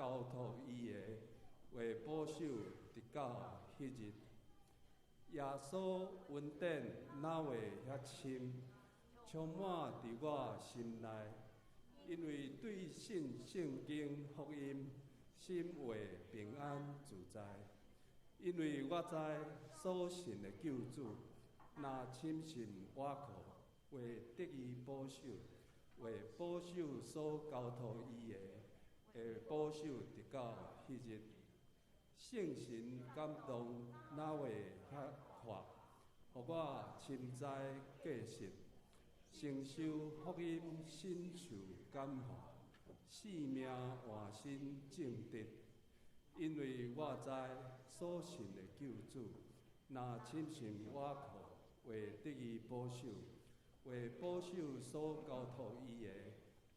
交託伊的，會保守直到彼日。耶穌恩典哪會遐深，充滿佇我心內，因為對信聖經福音，心會平安自在。因為我知所信的救主，若深信倚靠，會得伊保守，會保守所交託伊的，會保守直到彼日。聖神感動，哪會遐闊，予我深知價值，承受福音，深受感化，性命換新正直。因為我知所信的救主，若深信倚靠，會得伊保守，會保守所交託伊的，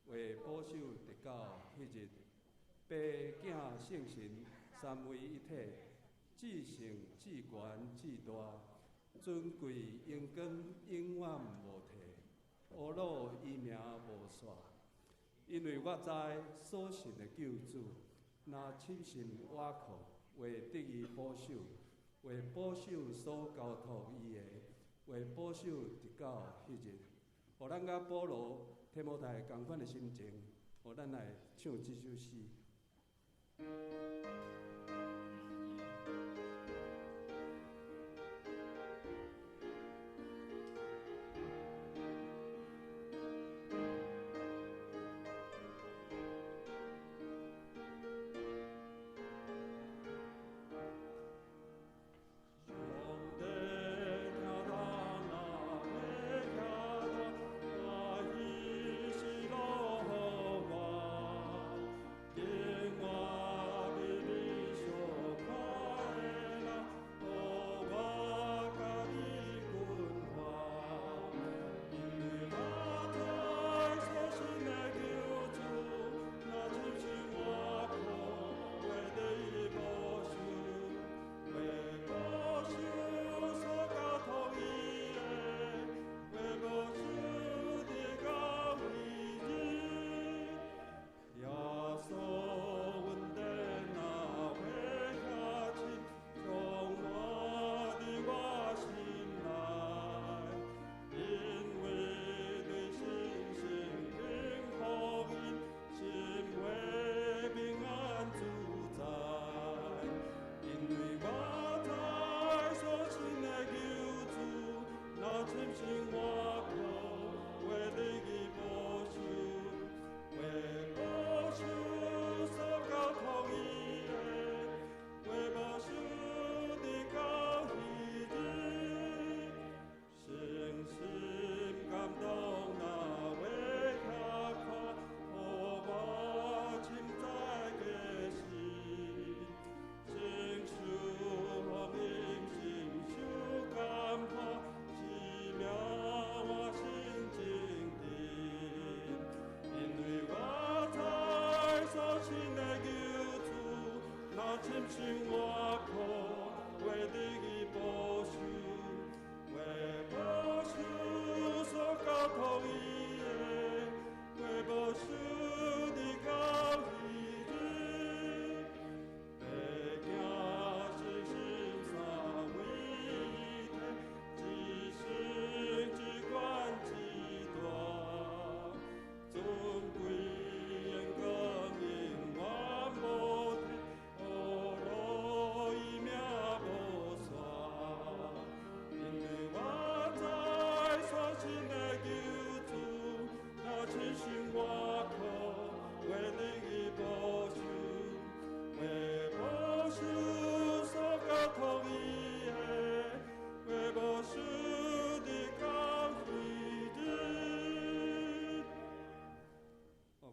會保守直到彼日。爸囝聖神三位一體，至聖至懸至大，尊貴榮光永遠無替，呵咾伊名無煞。因為我知所信的救主，若深信倚靠，會得伊保守，會保守所交託伊的，會保守直到彼日。予咱佮保羅、提摩太仝款的心情，予咱來唱這首詩。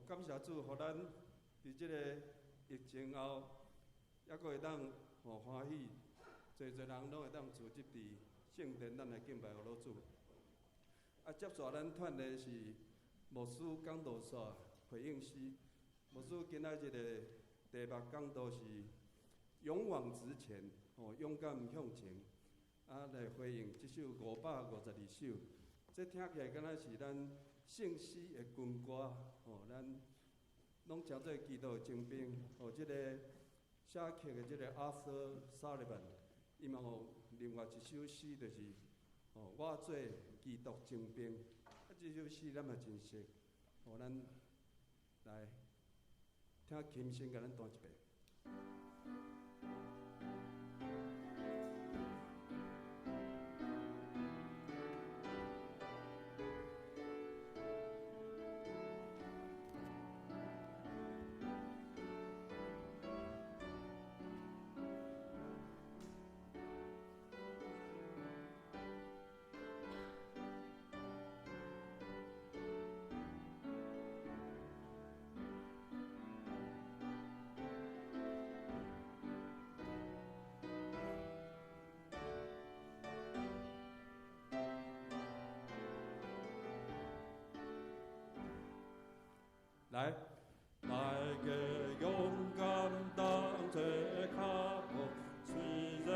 感謝主，予咱佇這个疫情後，猶閣會當予歡喜，濟濟人攏會當聚集佇聖殿，咱來敬拜我主。啊，接續咱傳的是牧師講道煞回應詩。牧師今仔日的題目講道是勇往直前，吼，勇敢向前。啊，來回應這首552首，這聽起來敢若是咱聖詩的軍歌，吼，咱攏稱做基督的精兵。哦，這个寫曲的這个 Arthur Sullivan，伊嘛有另外一首詩，就是哦，我做基督精兵。啊，這首詩咱嘛真熟，予咱來聽琴聲共咱彈一遍。來，大家勇敢當齊跤步，雖然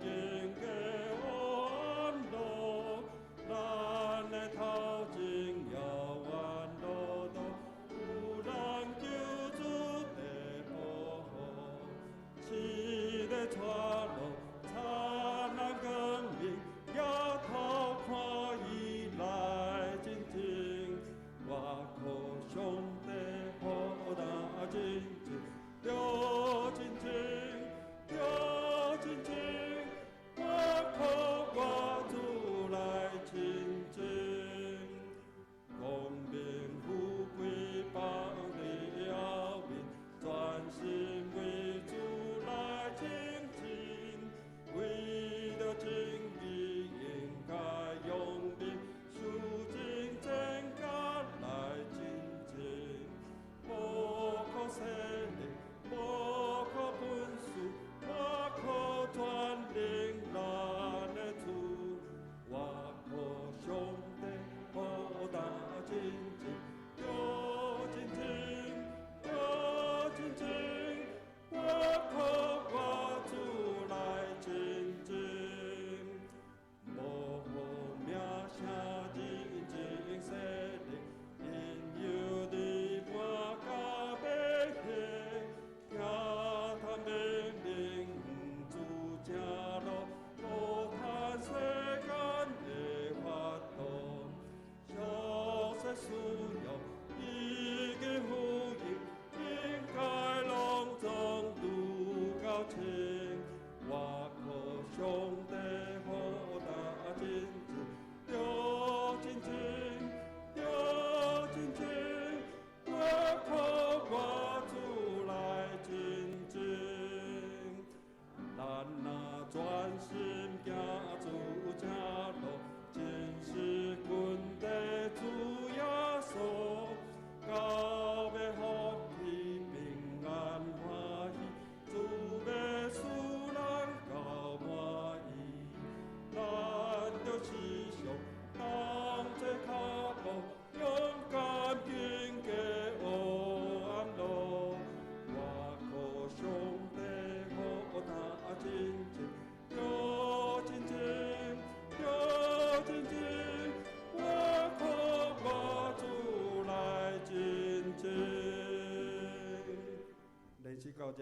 經過彎路，咱的頭前猶原路途，有咱救主的保護，試咧帶路，燦爛光明，抬頭看伊來進前，我靠上帝予咱真情，著真情，著真情，我靠我主來親近，光明富貴放佇後面，專心為主來前進，為著正義應該用力，受盡真假來進前，無靠勢力，無靠本事，我靠全能咱的主，我靠上帝予咱真情，著真情，著真情，我靠我主來親近，無好名聲人情勢力，引誘你我到欲下，聽探命令主正路，無貪世間的法度，俗世需要已經福音，應該攏總拄夠清。我靠上帝予咱真情，著真情，著真情，我靠我主來親近。咱若專心行主正路，真實跟綴主耶穌，到尾福氣平安歡喜，主欲使咱到滿意。咱著時常當齊跤步，勇敢經過黑暗路。我靠上帝予咱真情，著真情，著真情，我靠我主來親近。練習到這。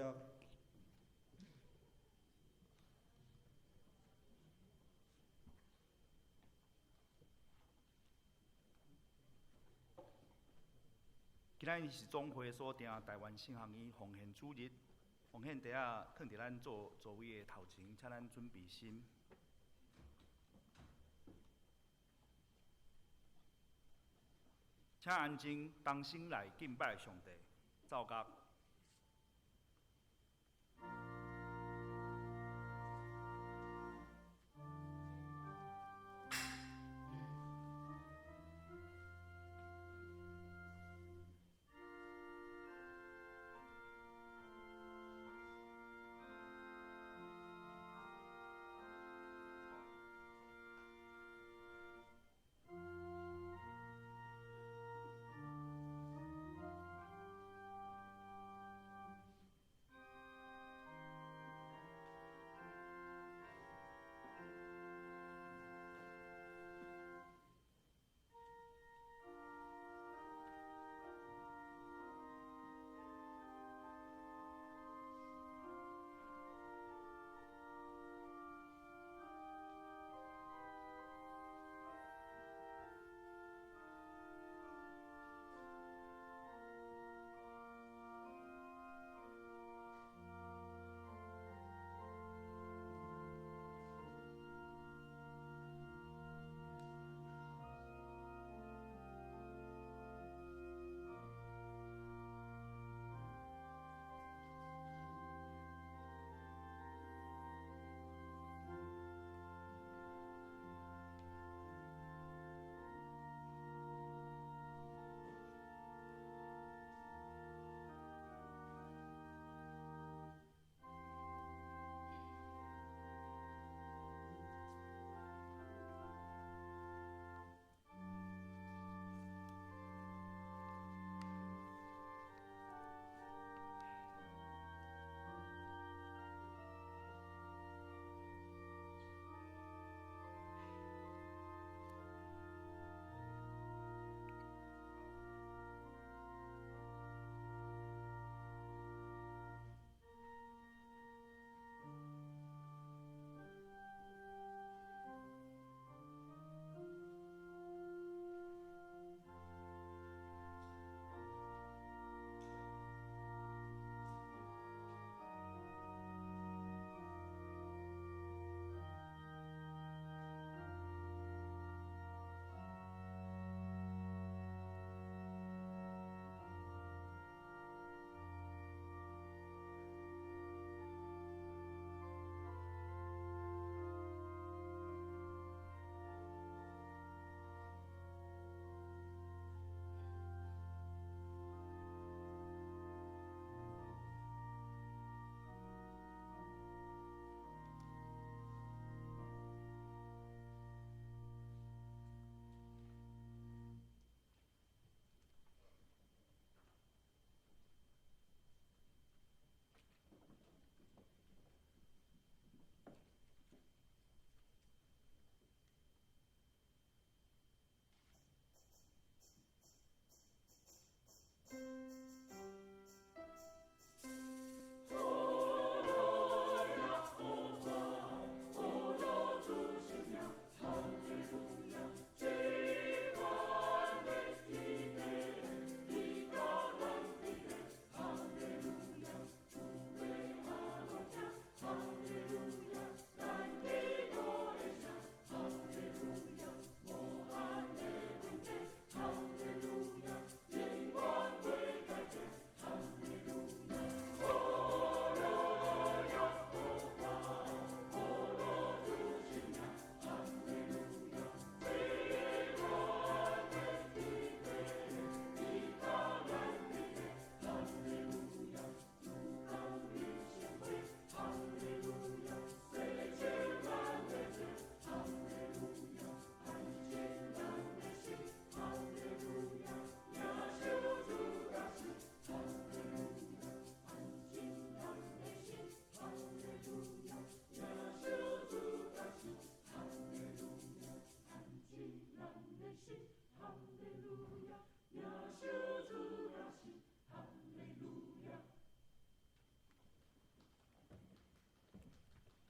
今仔日是總會所定臺灣神學院奉獻主日，奉獻袋仔囥佇咱座座位的頭前，請咱準備心。請安靜，同心來敬拜上帝，奏樂。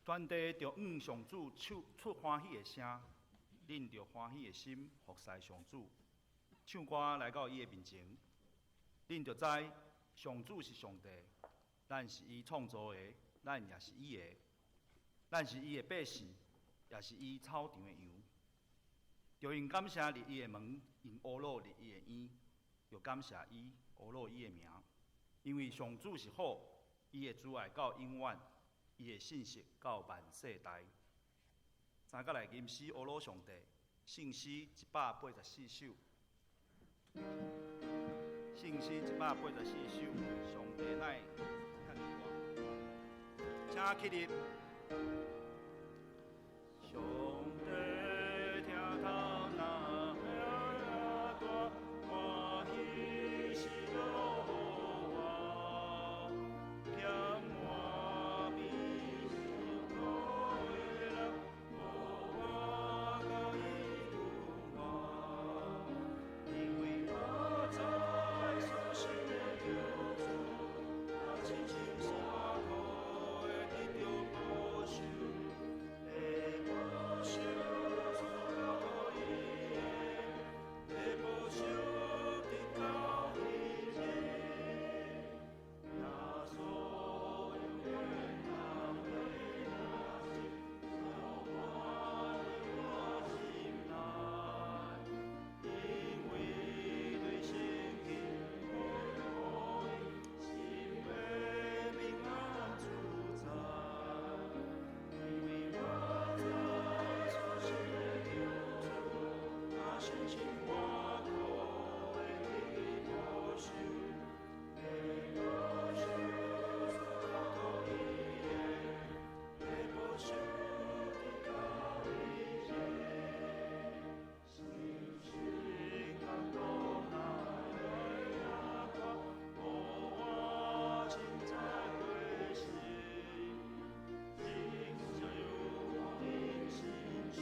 全地著向上主唱出歡喜的聲，恁著歡喜的心服侍上主，唱歌來到伊的面前。恁著知上主是上帝，咱是伊創造的，咱也是伊的，咱是伊的百姓，也是伊草場的羊。著用感謝入伊的門，用呵咾入伊的院，著感謝伊，呵咾伊的名。因為上主是好，伊的慈愛到永遠，伊的信實到萬世代。三角來吟詩呵咾上帝，聖詩184首。聖詩184首，上帝乃疼我，請起立。上帝疼痛若遐大，歡喜喜樂予我，減滿悲受苦的人，予我佮伊同活。因為我知所信的救主，他親身所苦會得著報酬，會報酬所交託伊的，會報酬直到彼日。耶穌永遠當為充滿我心內，因為對聖經心會平安自在。因為我知所信的救主，他深情活苦會得報酬，會報酬所交託伊的，會報酬直到彼日。深深感動若遐大，予我凊彩過身，真受人心受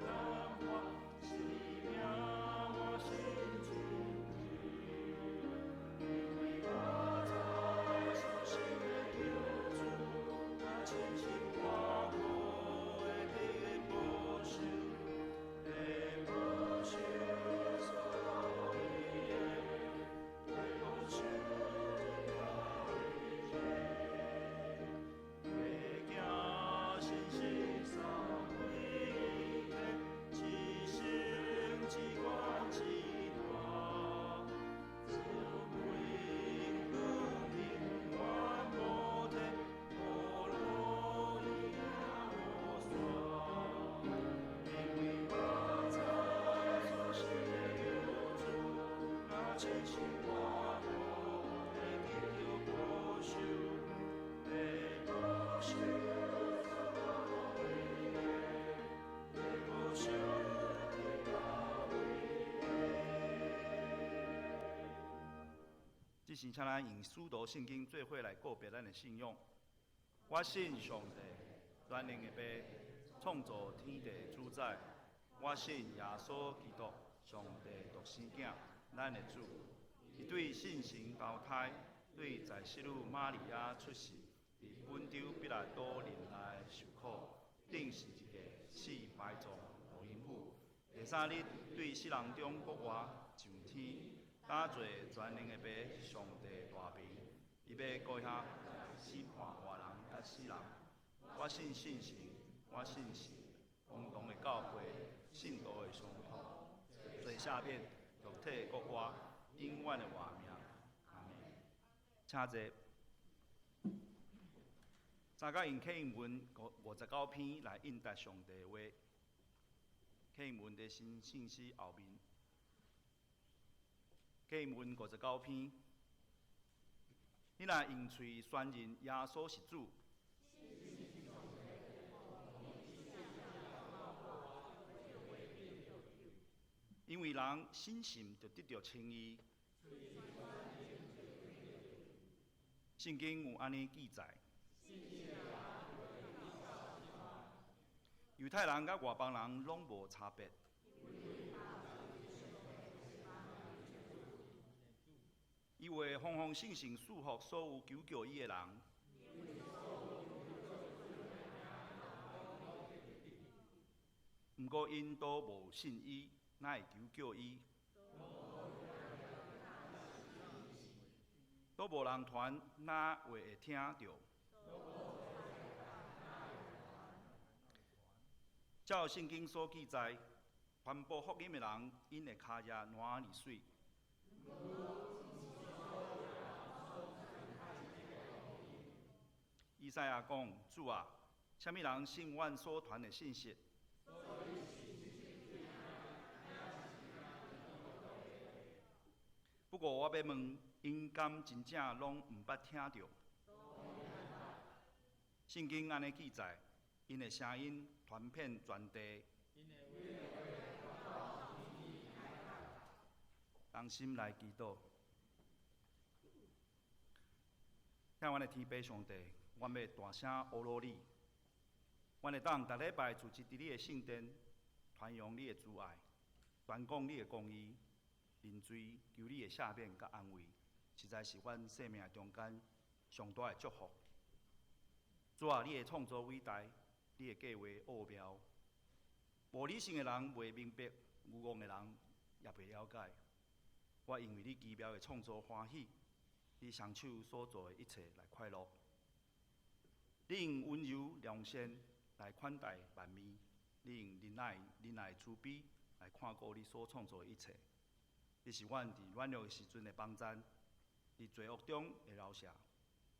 感化，生命滿心尊敬。因為我知所信的救主，他親身活苦會得報酬，會報酬所交託伊的，會報酬直到彼日。會驚信心三位一體，至聖至懸至大，慈悲光明永無退，呵咾伊影無散。因為我知所信的救主，他親身活苦會得著報酬，會報酬所交託伊的，會報酬直到彼日。這時，請咱用使徒信經做伙來告白咱的信仰。我信上帝，全能的父，創造天地主宰。我信耶穌基督，上帝獨生囝，咱的主。伊對聖神投胎，對在聖女瑪利亞出世，佇本丟彼拉多任內受苦，釘十字架，死埋葬，落陰府。第三日對死人中復活，上天，搭坐全能的父上帝大爿，伊欲過遐審判活人佮死人。我信聖神，我信聖公同的教會，聖徒的相通，罪赦免，肉體復活，永遠的活命。阿們。請坐。三角用啟應文59篇來應答上帝的話。啟應文佇新聖詩後面。啟應文59篇，你若用喙宣認耶穌是主，因為人深信就得著稱義。聖經有按呢記載。猶太人佮外邦人攏無差別。伊會豐豐盛盛賜福所有求叫伊的人。毋過𪜶都無信伊，哪會求叫伊？都無人傳，哪會會聽著？照聖經所記載，傳播福音的人，𪜶的跤跡偌爾媠。以賽亞講：主啊，啥物人信阮所傳的信息？不過我欲問，𪜶敢真正攏毋捌聽著？聖經按呢記載，𪜶的聲音傳遍全地。同心來祈禱，疼阮的天父上帝，阮欲大聲呵咾你，阮會當逐禮拜聚集佇你的聖殿，傳揚你的慈愛，傳講你的公義、認罪，求你的赦免佮安慰，實在是阮生命中間上大的祝福。主啊，你的創造偉大，你的計劃奧妙，無理性的人袂明白，愚戇的人也袂了解。我因為你奇妙的創造歡喜，你雙手所做的一切來快樂。你用溫柔良善來款待萬民，你用仁愛、仁愛慈悲來看顧你所創造的一切。你是阮佇軟弱的時陣的幫贊，佇罪惡中的饒赦，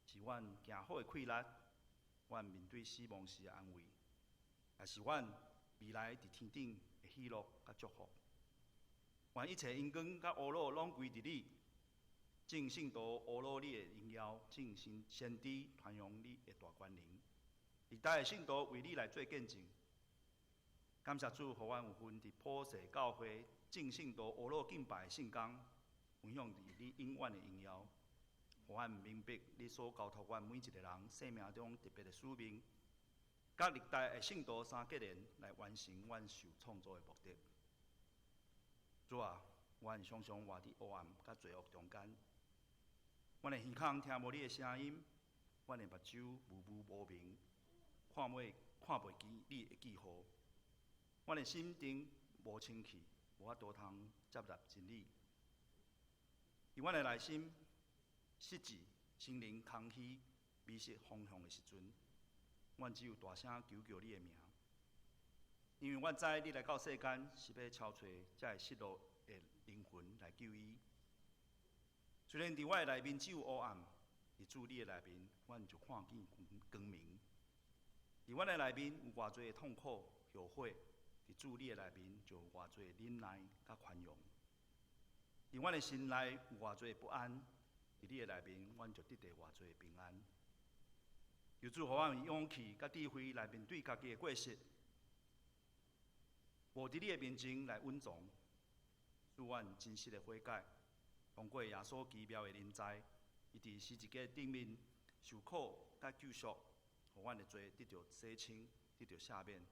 是阮行好的氣力，阮面對死亡時的安慰，也是阮未來佇天頂的喜樂佮祝福。願一切榮光佮呵咾攏歸佇你，眾聖徒呵咾你的榮耀，眾先知傳揚你的大權能，歷代的聖徒為你來做見證。感謝主，予阮有份佇普世教會眾聖徒呵咾敬拜的聖工，分享佇你永遠的榮耀。予阮明白你所交託阮每一个人生命中特別的使命，佮歷代的聖徒相結連，來完成阮受創造的目的。主啊，阮常常活佇黑暗佮罪惡中間，阮的耳孔聽無你的聲音，阮的目睭模糊無明，看袂見你的記號。阮的心靈無清氣，無法度通接納真理。佇阮的內心失志、心靈空虛、迷失方向的時陣，阮只有大聲求叫你的名。因為阮知你來到世間是欲搜揣這个失落的靈魂來救伊。雖然佇我的內面只有黑暗，佇主你的內面，阮就看見光明。佇阮的內面有偌濟的痛苦、後悔，佇主你的內面就有偌濟忍耐佮寬容。佇阮的心內有偌濟不安，佇你的內面，阮就得著偌濟平安。求主予阮有勇氣佮智慧來面對家己的過失。無佇你的面前來隱藏，賜阮真實的悔改，通過耶穌奇妙的臨在，伊佇十字架頂面受苦佮救贖，予阮的罪得著洗清，得著赦免。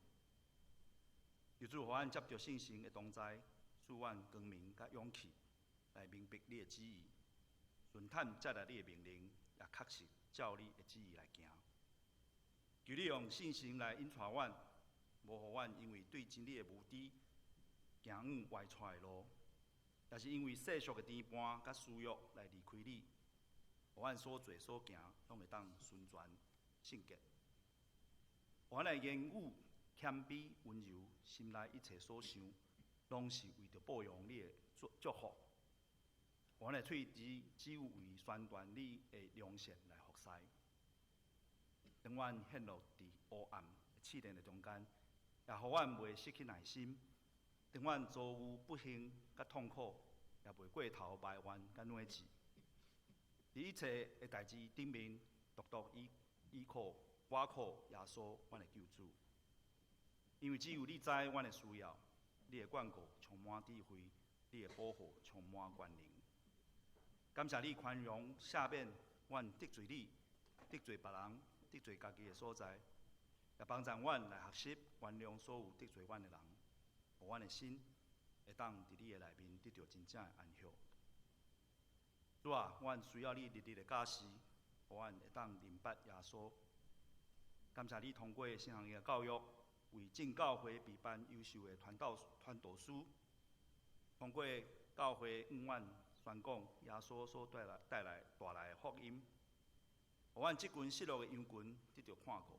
求主予阮接著聖神的同在，賜阮光明佮勇氣，來明白你的旨意，順坦接納你的命令，也確實照你的旨意來行。求你用聖神來引帶阮。無予阮因為對真理的無知，行往歪蹠的路，也是因為世俗的牽絆佮私欲來離開你，予阮所做所行，攏會當純全聖潔。予阮的言語謙卑溫柔，心內一切所想，攏是為著報揚你的祝福。予阮的喙舌只有為宣傳你的良善來服侍。當阮陷落佇黑暗試煉的中間，也予阮袂失去耐心。當阮遭遇不幸佮痛苦，也袂過頭埋怨佮穢志。佇一切的代誌頂面，獨獨依靠倚靠耶穌，阮的救主。因為只有你知阮的需要，你的眷顧充滿智慧，你的保護充滿權能。感謝你寬容赦免阮得罪你、得罪別人、得罪家己的所在，也幫助阮來學習原諒所有得罪阮的人，予阮的心會當佇你的內面得著真正的安息。主啊，阮需要你日日的教示，予阮會當認捌耶穌。感謝你通過聖經的教育，為眾教會備辦優秀的傳道傳道師，通過教會永遠宣講耶穌所帶來的福音，予阮這群失落的羊群得著看顧。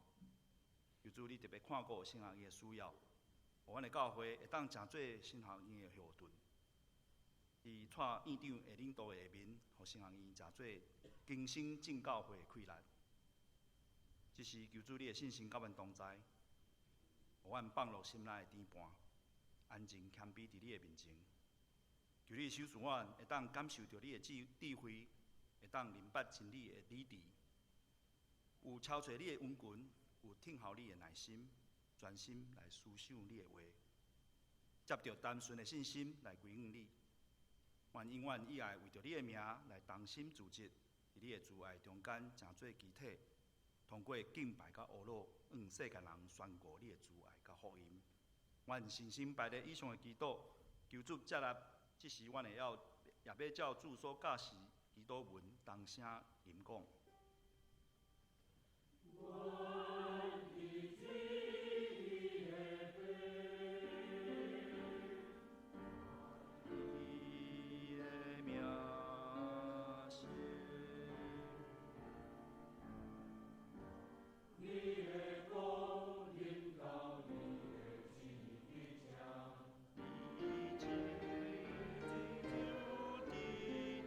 求主你特別看顧神學院的需要，予阮的教會會當成做神學院的後盾。佇蔡院長的領導下面，予神學院成做更新眾教會的氣力。這是求主你的信心佮阮同在，予阮放落心內的擔擔，安靜謙卑佇你的面前。求你賞賜阮會當感受著你的智慧，會當明白真理的理智，有操揣你的殷勤，有聽候你的耐心，專心來思想你的話，接著單純的信心來歸向你。願永遠以來為著你的名來同心組織，佇你的慈愛中間成做肢體，通過敬拜佮呵咾，向世界人宣告你的慈愛佮福音。阮誠心拜咧以上的祈禱，求主接納，這時阮會要也欲照主所教示祈禱文同聲吟講。阮伫你的你的名聖，你的國臨到你的旨意成，你旨意就佇地裡。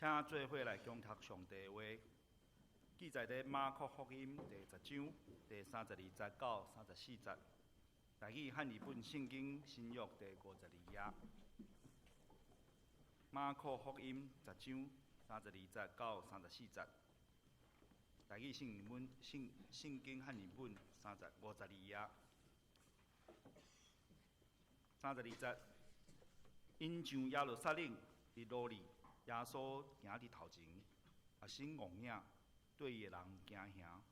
請做伙來恭讀上帝的話，記載佇馬可福音第十章第32節到34節，台語漢譯本聖經新約第52頁。馬可福音十章三十二節到三十四節，台語聖本聖聖經漢譯本三十52頁。三十二節，𪜶上耶路撒冷佇路裡，耶穌行佇頭前，學生戇影，綴伊的人驚嚇。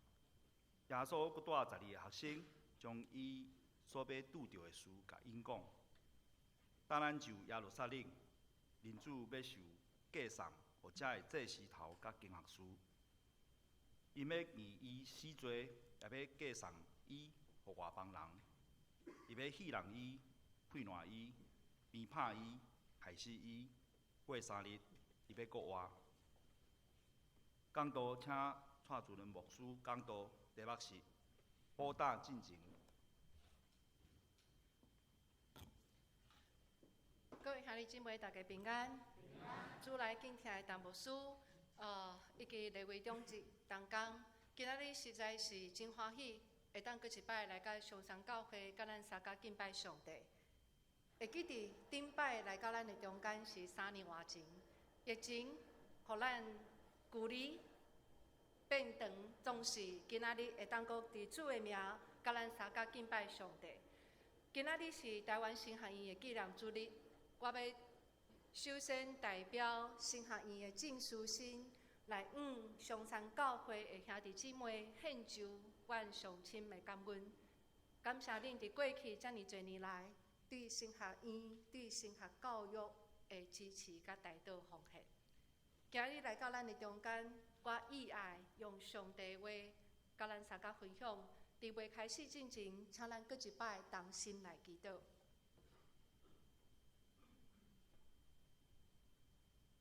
耶穌閣帶12個學生，將伊所欲拄著的事共𪜶講。等咱上耶路撒冷，人子欲受寄送予遮的祭司頭佮經學師，𪜶欲定伊死罪，也欲寄送伊予外邦人，伊欲戲弄伊、批爛伊、鞭拍伊、害死伊。過3日，伊欲復活。講道請蔡主任牧師講道，題目是補膽進前。各位兄弟姊妹，大家平安。主內敬聽的陳牧師，以及李會長及同工，今仔日實在是真歡喜，會當閣一擺來到松山教會，佮咱相共敬拜上帝。會記得頂擺來到咱的中間是3年外前，疫情予咱距離變長，總是今仔日會當閣佇主的名，佮咱相共敬拜上帝。今仔日是台灣神學院的紀念主日，我欲首先代表神學院的鄭書生來向松山教會的兄弟姊妹獻上阮上深的感恩。感謝恁佇過去遮爾濟年來對神學院、對神學教育的支持佮代禱奉獻。今日來到咱的中間，我意愛用上帝話佮咱相共分享。佇未開始進前，請咱閣一擺同心來祈禱。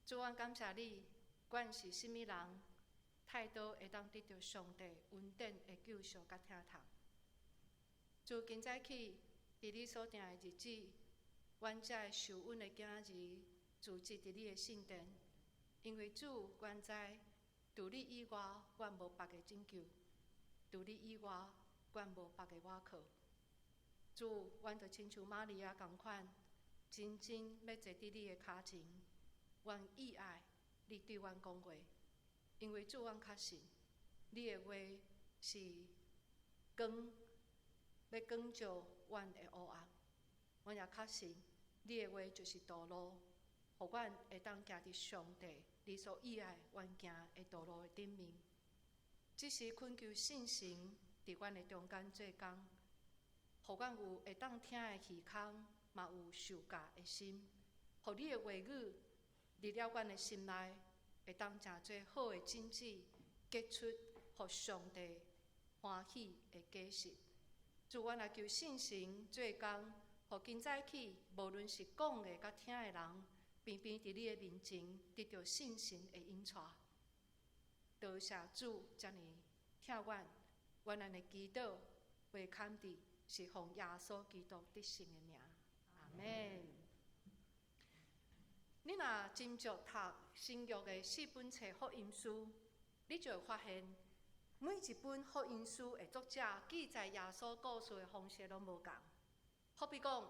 主，阮感謝你，阮是啥物人，態度會當得著上帝恩典的救贖佮疼痛。自今早起，佇你所定的日子，阮才會受阮的囝兒聚集佇你的聖殿，因為主，阮知，除你以外，阮無別个拯救；除你以外，阮無別个倚靠。主，阮就親像瑪利亞仝款，真真欲坐佇你的跤前。阮意愛你對阮講話，因為主，阮確信你的話是光，欲光照阮的黑暗。阮也確信你的話就是道路，予阮會當行佇上帝你所意愛阮行的道路的頂面。這時懇求聖神佇阮的中間做工，予阮有會當聽的耳孔，嘛有受教的心，予你的話語入了阮的心內，會當成做好的種子，結出予上帝歡喜的果實。主，阮來求聖神做工，予今早起，無論是講的佮聽的人，平平佇你的面前得著聖神的引帶。多謝主遮爾疼阮，阮按呢祈禱，袂堪佇是奉耶穌基督得勝的名，阿們。你若斟酌讀新約的四本冊福音書，你就會發現，每一本福音書的作者記載耶穌故事的方式攏無仝。好比講，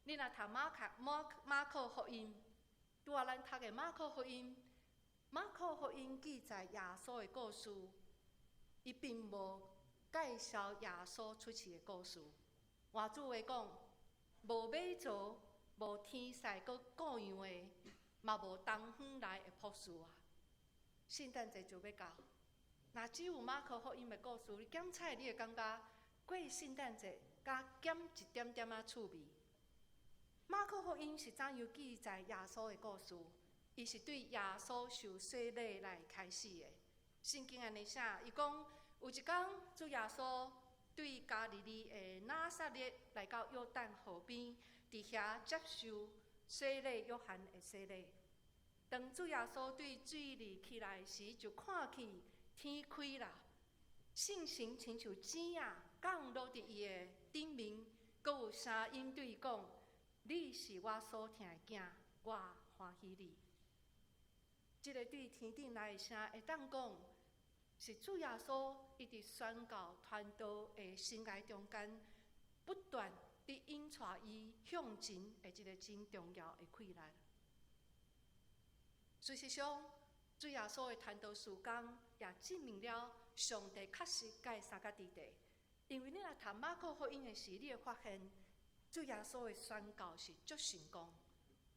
你若讀馬卡馬馬可福音，拄仔咱讀的馬可福音，馬可福音記載耶穌的故事，伊並無介紹耶穌出世的故事。換句話講，無馬槽，無天使閣顧養的，嘛無東方來的博士啊！聖誕節就欲到，若只有馬可福音的故事，你檢查你會感覺過聖誕節敢減一點點仔趣味。馬可福音是怎樣記載耶穌的故事？伊是對耶穌受洗禮來開始的。聖經按呢寫，伊講有一工，主耶穌對加利利的拿撒勒來到約旦河邊，佇遐接受洗禮約翰的洗禮。當主耶穌對水裡起來時，就看見天開啦，聖神親像雞仔降落佇伊的頂面，閣有聲音對伊講：你是我所疼的囝，我歡喜你。這个對天頂來的聲，會當講是主耶穌伊佇宣教傳道的生涯中間，不斷佇引帶伊向前的一个真重要的氣力。事實上，主耶穌的傳道事工也證明了上帝確實佮伊相佮佇地。因為你若讀馬可福音的時，你會發現主耶穌的宣教是足成功。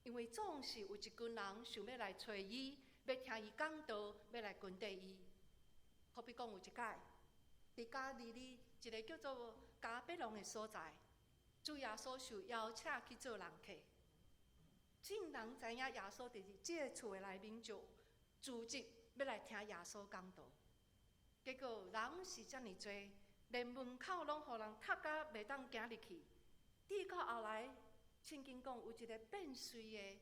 因為總是有一群人想欲來揣伊，欲聽伊講道，欲來跟綴伊。好比講有一擺，佇加利利一个叫做迦百農的所在，主耶穌受邀請去做人客。眾人知影耶穌佇這个厝的內面，就聚集欲來聽耶穌講道。結果人是遮爾濟，連門口攏予人塞甲袂當行入去。直到後來，聖經講有一个變綏的，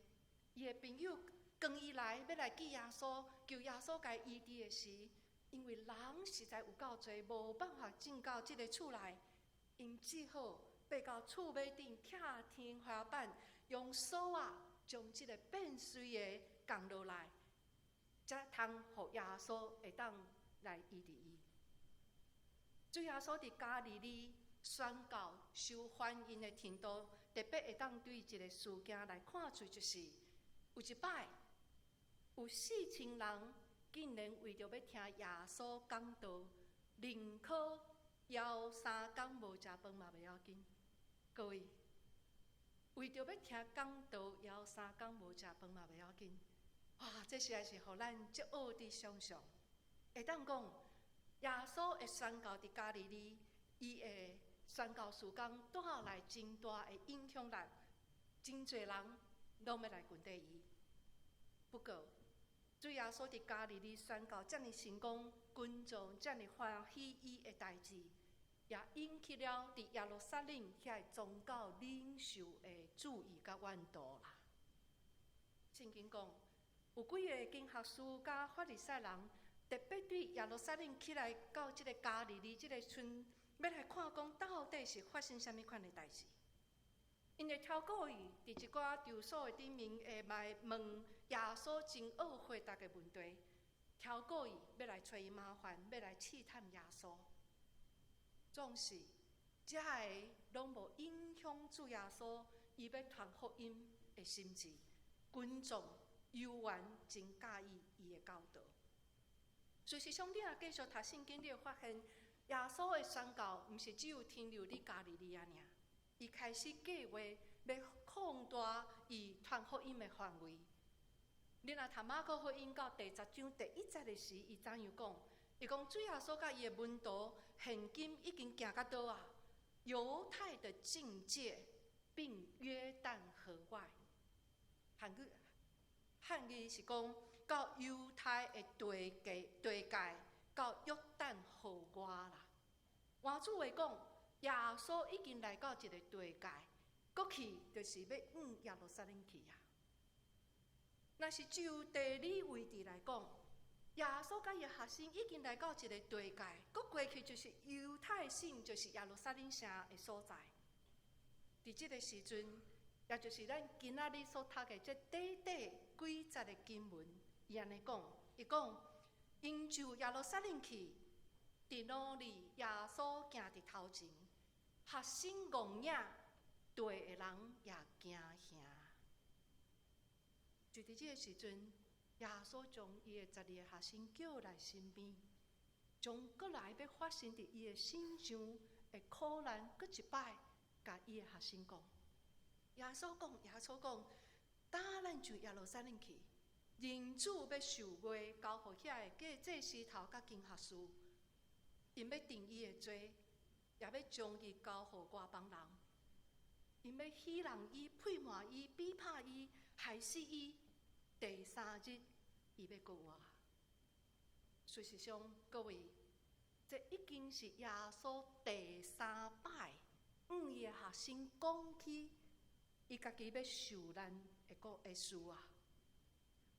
伊的朋友扛伊來，欲來見耶穌，求耶穌共伊醫治的時，因為人實在有夠濟，無辦法進到這个厝內，𪜶只好爬到厝尾頂，拆天花板，用索仔將這个變綏的降落來，才通予耶穌會當來醫治伊。主耶穌佇加利利宣教受歡迎的程度，特別會當對一个事件來看出，就是有一擺有4000人，竟然為著欲聽耶穌講道，寧可枵3工無食飯嘛袂要緊。各位，為著欲聽講道，枵三工無食飯嘛袂要緊。哇，這實在是予咱足僫佇想像。會當講，耶穌的宣教佇加利利，伊的宣教事工帶來真大的影響力，真濟人攏欲來跟綴伊。不過，主耶穌佇加利利宣教遮爾成功，群眾遮爾歡喜伊的代誌，也引起了佇耶路撒冷遐个宗教領袖的注意佮怨妒啦。聖經講，有幾个經學師佮法利賽人，特別對耶路撒冷起來到這个加利利這个村，欲來看講到底是發生啥物款的代誌。𪜶會超故意佇一寡場所的頂面，會來問耶穌真惡回答的問題，超故意欲來揣伊麻煩，欲來試探耶穌。總是，這个攏無影響主耶穌伊欲傳福音的心志，群眾猶原真佮意伊的教導。事實上，你若繼續讀聖經，你會發現耶穌的宣教毋是只有停留佇加利利爾。伊開始計劃欲擴大伊傳福音的範圍。你若讀馬可福音到第10章第1節的時，伊怎樣講？伊講主耶穌佮伊的門徒現今已經行到佗啊？猶太的境界，並約旦河外。漢語是講到猶太的地界，到約旦河外啦。換句話講，耶穌已經來到一个地界，過去就是欲往耶路撒冷去啊。若是就地理位置來講，耶穌佮伊學生已經來到一個地界，閣過去就是猶太省，就是耶路撒冷城的所在。佇這个時陣，也就是咱今仔日所讀的這短短幾節的經文，伊按呢講，伊講，𪜶就耶路撒冷去，佇路裡耶穌行佇頭前，學生戇影，地的人也驚嚇。就佇這个時陣，耶穌將伊的12个學生叫來身邊，將閣來欲發生佇伊的身上的苦難，閣一擺，共伊的學生講。耶穌講，今咱就耶路撒冷去，人子欲受賣，交予遐个祭司頭佮經學士，𪜶欲定伊的罪，也欲將伊交予外邦人，𪜶欲戲弄伊、批罵伊、逼迫伊、害死伊。第三日，伊欲復活。事實上，各位，這已經是耶穌第三擺向伊的學生講起，伊家己欲受難的個的事啊。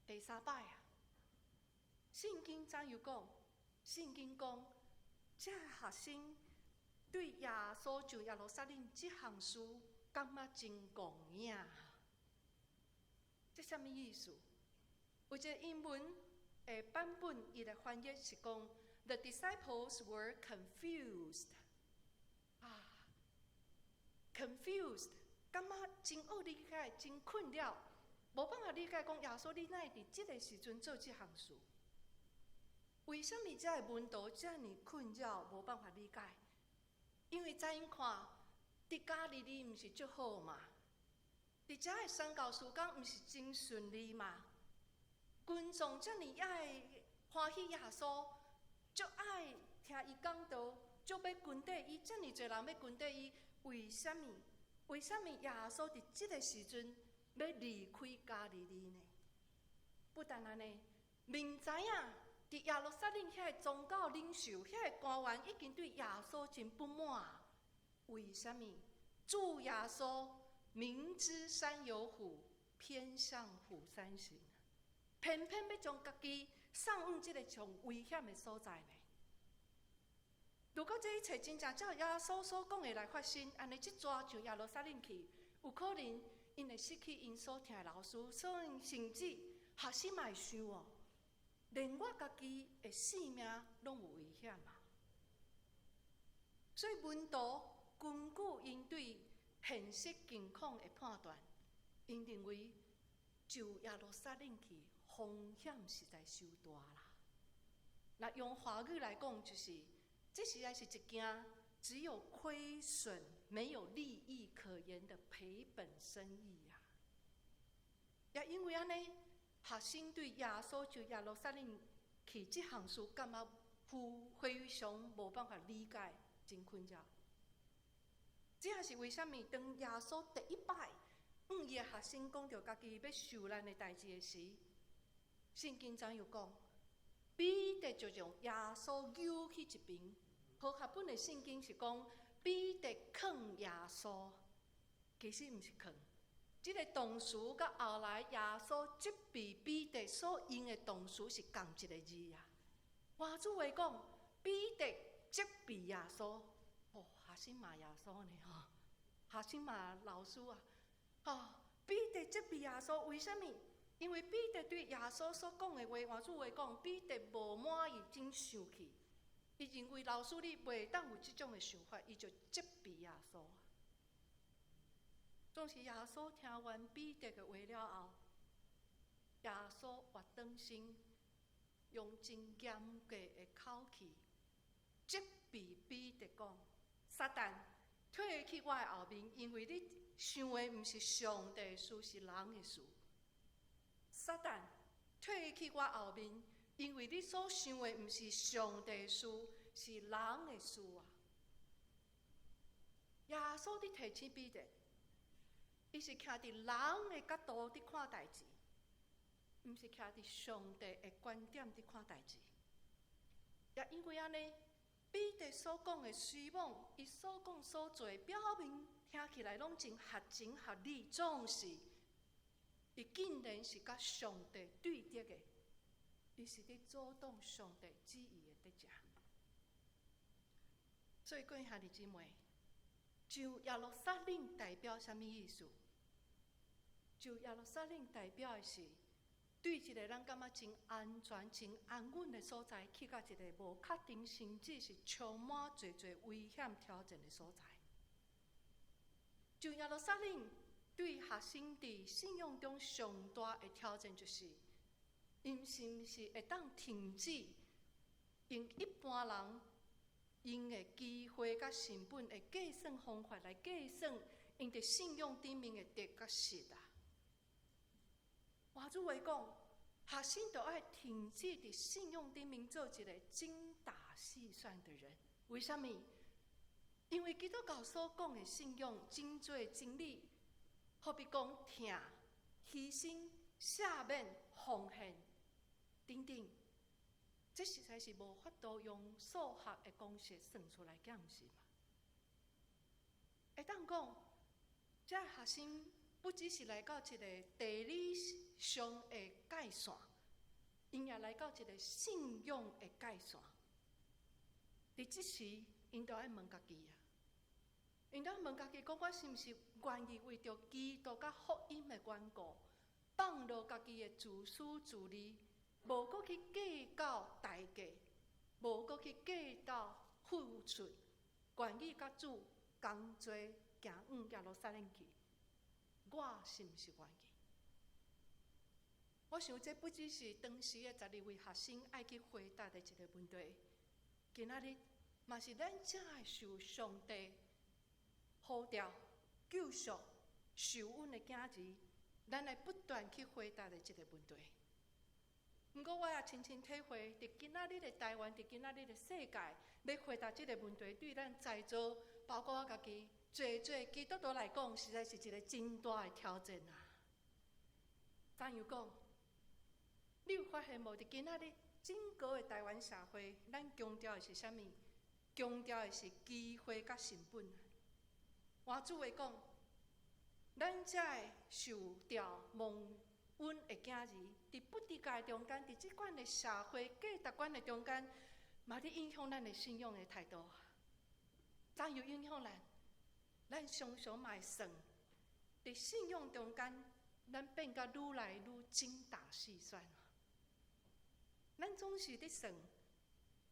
第三擺啊，聖經怎樣講？聖經講，這學生對耶穌上耶路撒冷這項事，感覺真戇影。這啥物意思？有一个英文的版本，伊的翻譯是講：The disciples were confused。啊，confused，感覺真惡理解，真困擾，無辦法理解講耶穌你哪會佇這个時陣做這項事？為啥物這个門徒遮爾困擾，無辦法理解？因為在𪜶看，佇加利利毋是足好嘛？佇遮的宣教事工毋是真順利嘛？群眾遮爾愛歡喜耶穌，足愛聽伊講道，足欲跟綴伊，遮爾濟人欲跟綴伊，為啥物？為啥物耶穌佇這个時陣欲離開加利利呢？不但按呢，明知影佇耶路撒冷遐个宗教領袖、遐个官員已經對耶穌真不滿，為啥物？主耶穌明知山有虎，偏向虎山行，偏偏欲將家己送往這个上危險的所在呢？如果這一切真正照耶穌所講的來發生，按呢這逝上耶路撒冷去，有可能𪜶會失去𪜶所疼的老師，所以甚至學生嘛會想哦，連我家己的性命攏有危險啊！所以門徒根據𪜶對現實境況的判斷，𪜶認為上耶路撒冷去風險實在傷大啦。那用華語來講，就是這實在是一件只有虧損沒有利益可言的賠本生意呀。也因為按呢，學生對耶穌上耶路撒冷去這項事感覺非常無辦法理解，真困擾。這也是為啥物當耶穌第一擺向伊的學生講著家己欲受難的代誌的時，聖經怎樣講？彼得就將耶穌丟去一邊。和合本的聖經是講彼得囥耶穌，其實毋是囥。這个動詞佮後來耶穌責備彼得所用的動詞是仝一个字啊。換句話講，彼得責備耶穌，哦，學生罵耶穌呢吼，學生罵老師啊，吼，彼得責備耶穌，為啥物？因為彼得對耶穌所講的話，換句話講，彼得無滿意，真生氣。伊認為老師你袂當有這種的想法，伊就責備耶穌。總是耶穌聽完彼得的話了後，耶穌活轉身，用真嚴格的口氣責備彼得講：撒旦，退去我的後面，因為你想的毋是上帝的事，是人的事。撒旦，退去我後面，因為你所想的毋是上帝的事，是人的事啊！耶穌佇提醒彼得，伊是徛佇人的角度佇看代誌，毋是徛佇上帝的觀點佇看代誌。也因為按呢，彼得所講的雖罔，伊所講所做，表面聽起來攏真合情合理，總是伊竟然是佮上帝對敵的，伊是佇阻擋上帝旨意的得勝。所以各位兄弟姊妹，上耶路撒冷代表啥物意思？上耶路撒冷代表的是對一个咱感覺真安全、真安穩的所在，去到一个無確定，甚至是充滿濟濟危險挑戰的所在。上耶路撒冷對學生佇信仰中上大的挑戰，就是𪜶是毋是會當停止用一般人用的機會佮成本的計算方法來計算𪜶佇信仰頂面的得佮失啊？換句話講，學生著愛停止佇信仰頂面做一个精打細算的人。為啥物？因為基督教所講的信仰真濟真理，好比講疼、犧牲、赦免、奉獻等等，這實在是無法度用數學的公式算出來，敢毋是嘛？會當講，這學生不只是來到一個地理上的界線，𪜶也來到一個信仰的界線。佇這時，𪜶著愛問家己啊，𪜶著愛問家己講：我是毋是願意為著基督佮福音的緣故，放落家己的自私自利，無閣去計較代價，無閣去計較付出，願意佮主同齊行往耶路撒冷去，我是毋是願意？我想這不只是當時的12位學生愛去回答的一個問題，今仔日嘛是咱遮會受上帝呼召、救贖、受阮的囝兒，咱來不斷去回答的這個問題。毋過我也親身體會，佇今仔日的台灣，佇今仔日的世界，欲回答這個問題，對咱在座，包括我家己，濟濟基督徒來講，實在是一個真大的挑戰啊！怎樣講？你有發現無？佇今仔日整個的台灣社會，咱強調的是啥物？強調的是機會佮成本。換句話講，咱才會受召蒙恩的囝兒，佇不知覺中間，佇這款的社會價值觀的中間，嘛佇影響咱的信仰的態度。怎樣影響咱？咱常常嘛會算，佇信仰中間，咱變甲愈來愈精打細算。咱總是佇算，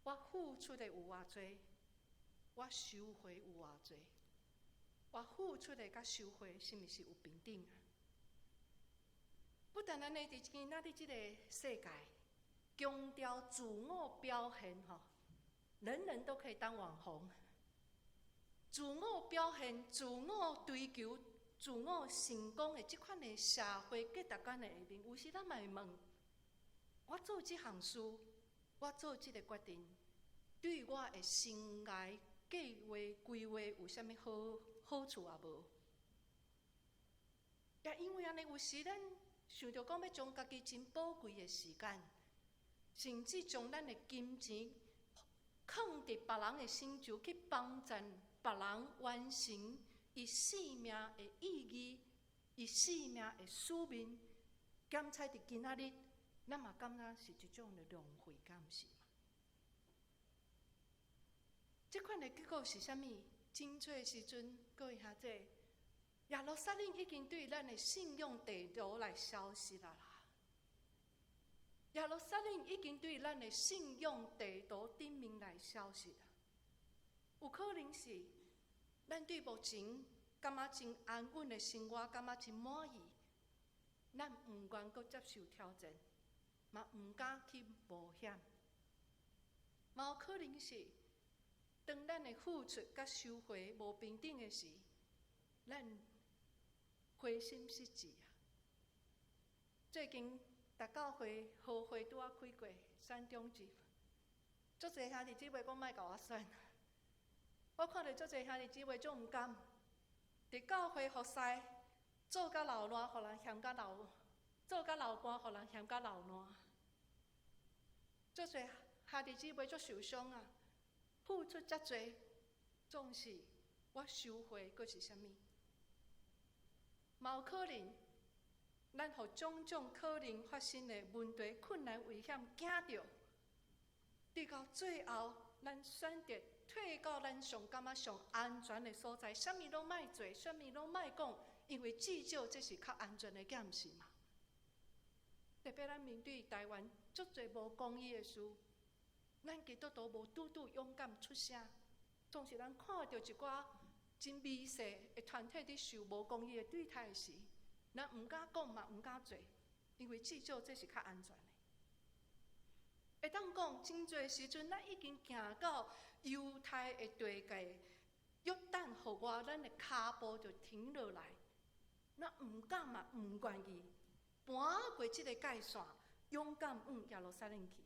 我付出的有偌濟，我收穫有偌濟，我付出的佮收穫是毋是有平等啊？不但按呢，佇今仔日這個世界，強調自我表現吼，人人都可以當網紅，自我表現、自我追求、自我成功的這款的社會價值觀的下面，有時咱嘛會問：我做這項事，我做這個決定，對我的生涯計劃規劃有啥物好好處也無？也因為按呢，有時咱想著講欲將家己真寶貴的時間，甚至將咱的金錢，囥佇別人的成就，去幫助別人完成伊生命的意義、伊生命的使命。檢查佇今仔日，咱嘛感覺是一種的浪費，敢毋是嘛？這款的結果是啥物？真濟時陣，各位兄弟，耶路撒冷已經對咱的信仰地圖來消失啊啦！耶路撒冷已經對咱的信仰地圖頂面來消失啊！有可能是咱對目前感覺真安穩的生活感覺真滿意，咱毋願閣接受挑戰，嘛毋敢去冒險。嘛有可能是當咱的付出佮收穫無平等的時，咱灰心失志啊！最近，逐教會合會拄仔開過選長執，足濟兄弟姊妹講莫共我選。我看著足濟兄弟姊妹足毋甘，佇教會服侍做甲流爛，予人嫌甲流；做甲流汗，予人嫌甲流爛。足濟兄弟姊妹足受傷啊！付出遮濟，總是我收穫閣是啥物？嘛有可能，咱予種種可能發生的問題、困難、危險驚著，直到最後，咱選擇退到咱上感覺上安全的所在，啥物攏莫做，啥物攏莫講，因為至少這是較安全的，敢毋是嘛？特別咱面對台灣足濟無公義的事，咱基督徒無拄拄勇敢出聲，總是咱看著一寡真微細的團體佇受無公義的對待時，咱毋敢講嘛，毋敢做，因為至少這是較安全的。會當講，真濟時陣，咱已經行到猶太的地界，約旦河外，咱的跤步就停落來，咱毋敢嘛，毋願意搬過這個界線，勇敢往耶路撒冷去。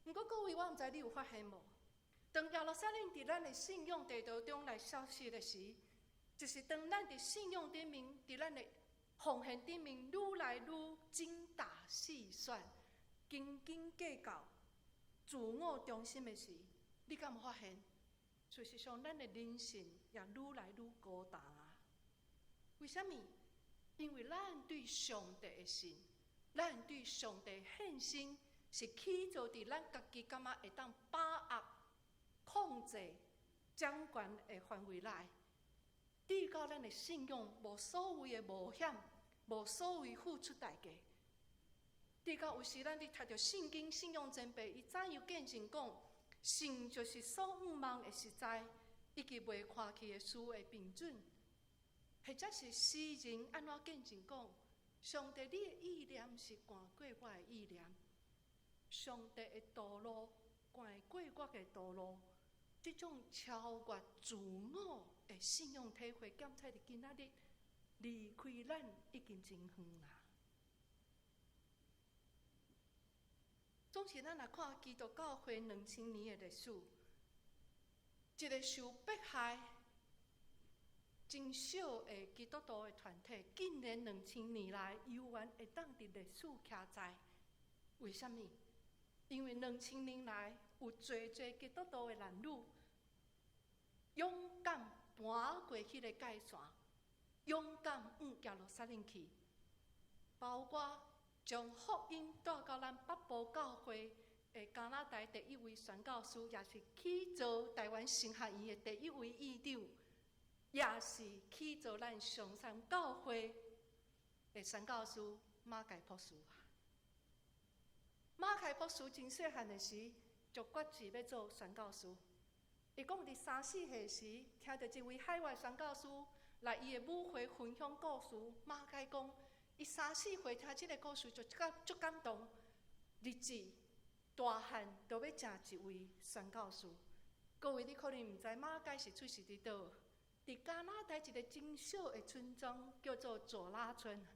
毋過各位，我毋知你有發現無？當耶路撒冷佇咱的信仰地圖中來消失的時，就是當咱佇信仰頂面，佇咱的奉獻頂面愈來愈精打細算、斤斤計較、自我中心的時，你敢有發現？事實上，咱的靈性也愈來愈孤單啊！為啥物？因為咱對上帝的信，咱對上帝獻身，是起造佇咱家己感覺會當把握、控制、掌權的範圍內，直到咱的信仰無所謂的冒險、無所謂付出代價。直到有時咱佇讀著聖經信仰前輩，伊怎樣見證講，信就是所向望的實在，以及未看見的事的憑準，或者是詩人按怎見證講，上帝你的意念是懸過我的意念，上帝的道路懸過我的道路，這種超越自我的信仰體會，檢測佇今仔日離開咱已經真遠啦。總是咱若看基督教會2000年的歷史，一個受迫害真少的基督徒的團體，竟然2000年來猶原會當佇歷史徛在。為啥物？因為兩千年來有濟濟基督徒的男女，勇敢搬過彼个界線，勇敢往耶路撒冷去，包括將福音帶到咱北部教會的加拿大第一位宣教師，也是起造台灣神學院的第一位院長，也是起造咱松山教會的宣教師馬偕博士。馬偕博士真細漢的時，就決志欲做宣教師。伊講佇三四歲時，聽著一位海外宣教師來伊的母會分享故事。馬偕講，伊三四歲聽這个故事就感足感動，立志大漢就欲成一位宣教師。各位，你可能毋知馬偕是出世佇佗？佇加拿大一个真小的村莊，叫做左拉村，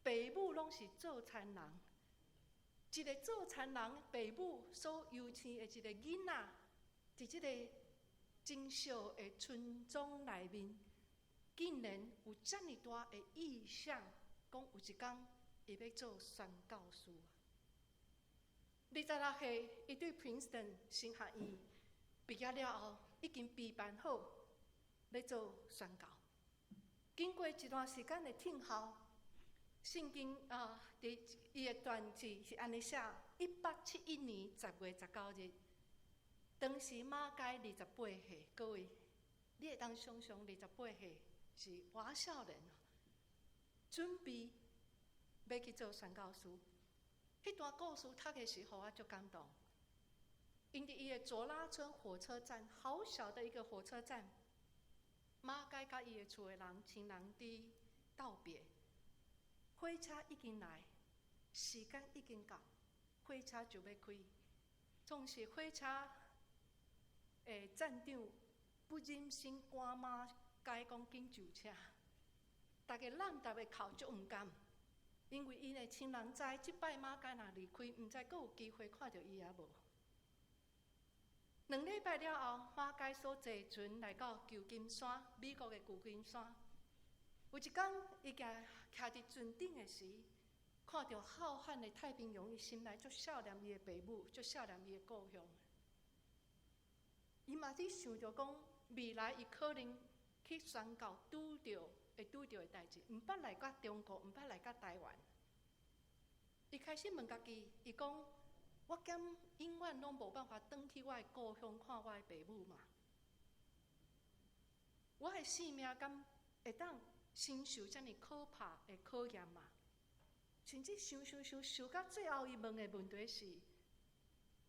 爸母攏是做田人。一个做田人爸母所養生的一个囡仔，佇這个真小的村莊內面，竟然有遮爾大的異象，講有一工伊欲做宣教師。26歲，伊對 Princeton 神學院畢業了後，已經備辦好欲做宣教。經過一段時間的等候，聖經啊，佇伊的傳記是按呢寫：1871年10月19日，當時馬偕28歲，各位，你會當想像28歲是偌少年，準備欲去做宣教師。彼段故事讀的時候，我足感動。𪜶佇伊的左拉村火車站，好小的一個火車站，馬偕佮伊的厝的人、親人佇道別。火車已經來，時間已經到，火車就欲開。總是火車的站長不忍心趕馬偕講緊上車，逐家攬逐个哭足毋甘，因為𪜶的親人知這擺馬偕若離開，毋知閣有機會看著伊抑無。2禮拜了後，馬偕所坐船來到舊金山，美國的舊金山。有一工，伊行徛佇船頂的時，看著浩瀚的太平洋，伊心內足想念伊的爸母，足想念伊的故鄉。伊嘛佇想著講，未來伊可能去宣教，拄著會拄著的代誌，毋捌來過中國，毋捌來過台灣。伊開始問家己，伊講：我敢永遠攏無辦法轉去我的故鄉看我的爸母嗎？我的性命敢會當承受遮爾可怕的考驗嗎？甚至想想想想到最後，伊問的問題是：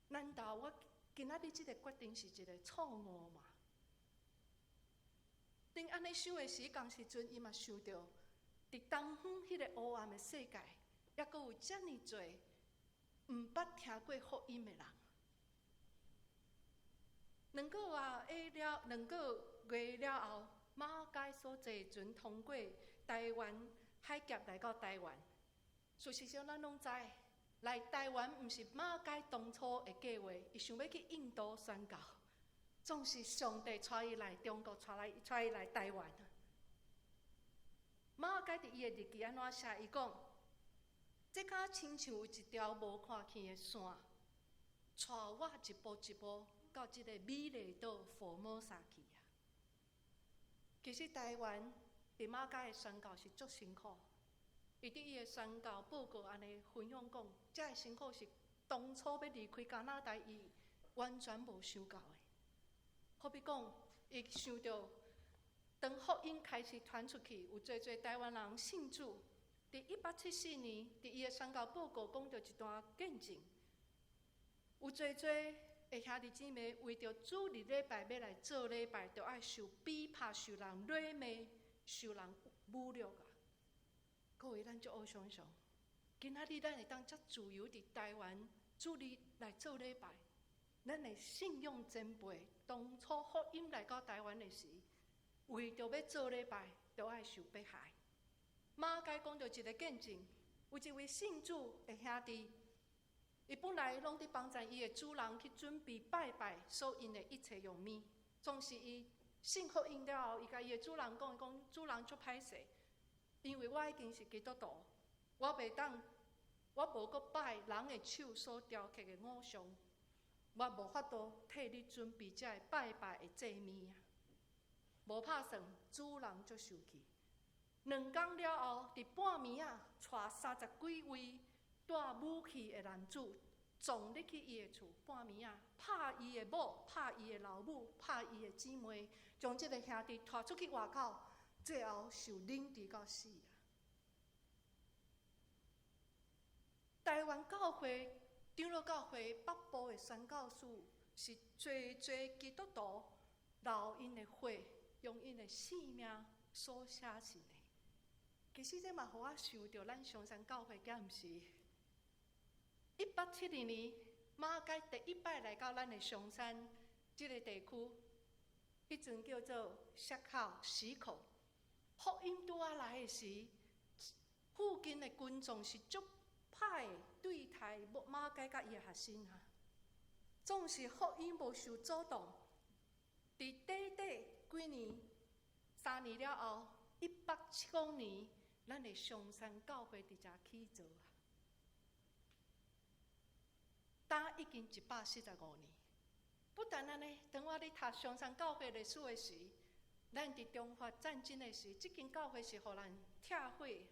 難道我今仔日這个決定是一個錯誤嗎？當按呢想的時，仝時陣伊嘛想著，佇東方彼个黑暗的世界，猶閣有遮爾濟毋捌聽過福音的人。2個月了，2個月了後，馬偕所坐船通過台灣海峽來到台灣。事實上，咱攏知，來台灣毋是馬偕當初的計劃，伊想欲去印度宣教，總是上帝帶伊來中國，帶伊來台灣。馬偕佇伊的日記按怎寫？伊講：這敢親像有一條無看見的線，帶我一步一步到這个美麗島福摩沙去啊！其實台灣佇馬偕的宣教是足辛苦。伊佇伊的宣教報告按呢分享講，這个辛苦是當初欲離開加拿大，伊完全無想到的。好比講，伊想著當福音開始傳出去，有濟濟台灣人信主，佇1874年，佇伊的宣教報告講著一段見證，有濟濟的兄弟姊妹為著主日禮拜欲來做禮拜，著愛受逼迫、受人辱罵、受人侮辱啊！各位，咱足好想像，今仔日咱會當遮自由佇台灣主日來做禮拜，咱的信仰前輩當初福音來到台灣的時，為著欲做禮拜，著愛受迫害。馬偕講著一个見證，有一位信主的兄弟，伊本來攏佇幫贊伊的主人去準備拜拜所用的一切用物。總是伊信福音了後，伊共伊的主人講，伊講主人足歹勢，因為我已經是基督徒，我袂當，我無閣拜人的手所雕刻的偶像，我無法度替你準備這个拜拜的祭物啊！無拍算，主人足生氣。2工了後，佇半暝仔，帶三十幾位帶武器的男子撞入去伊的厝。半暝仔，拍伊的某，拍伊的老母，拍伊的姊妹，將這个兄弟拖出去外口，最後受凌遲到死啊！台灣教會長老教會北部的宣教士是濟濟基督徒流𪜶的血，用𪜶的性命所寫成的。其實這嘛，予我想著咱松山教會，敢毋是？1872年，馬偕第一擺來到咱的松山這个地區，彼陣叫做石口、溪口。福音拄仔來的時，附近的群眾是足歹對待馬偕佮伊的學生啊。總是福音無受阻擋，佇短短幾年、3年了後，1875年，咱的松山教會佇遮起造啊，今已經145年。不但按呢，當我咧讀松山教會歷史的時，咱佇中法戰爭的時，這間教會是予人拆毀。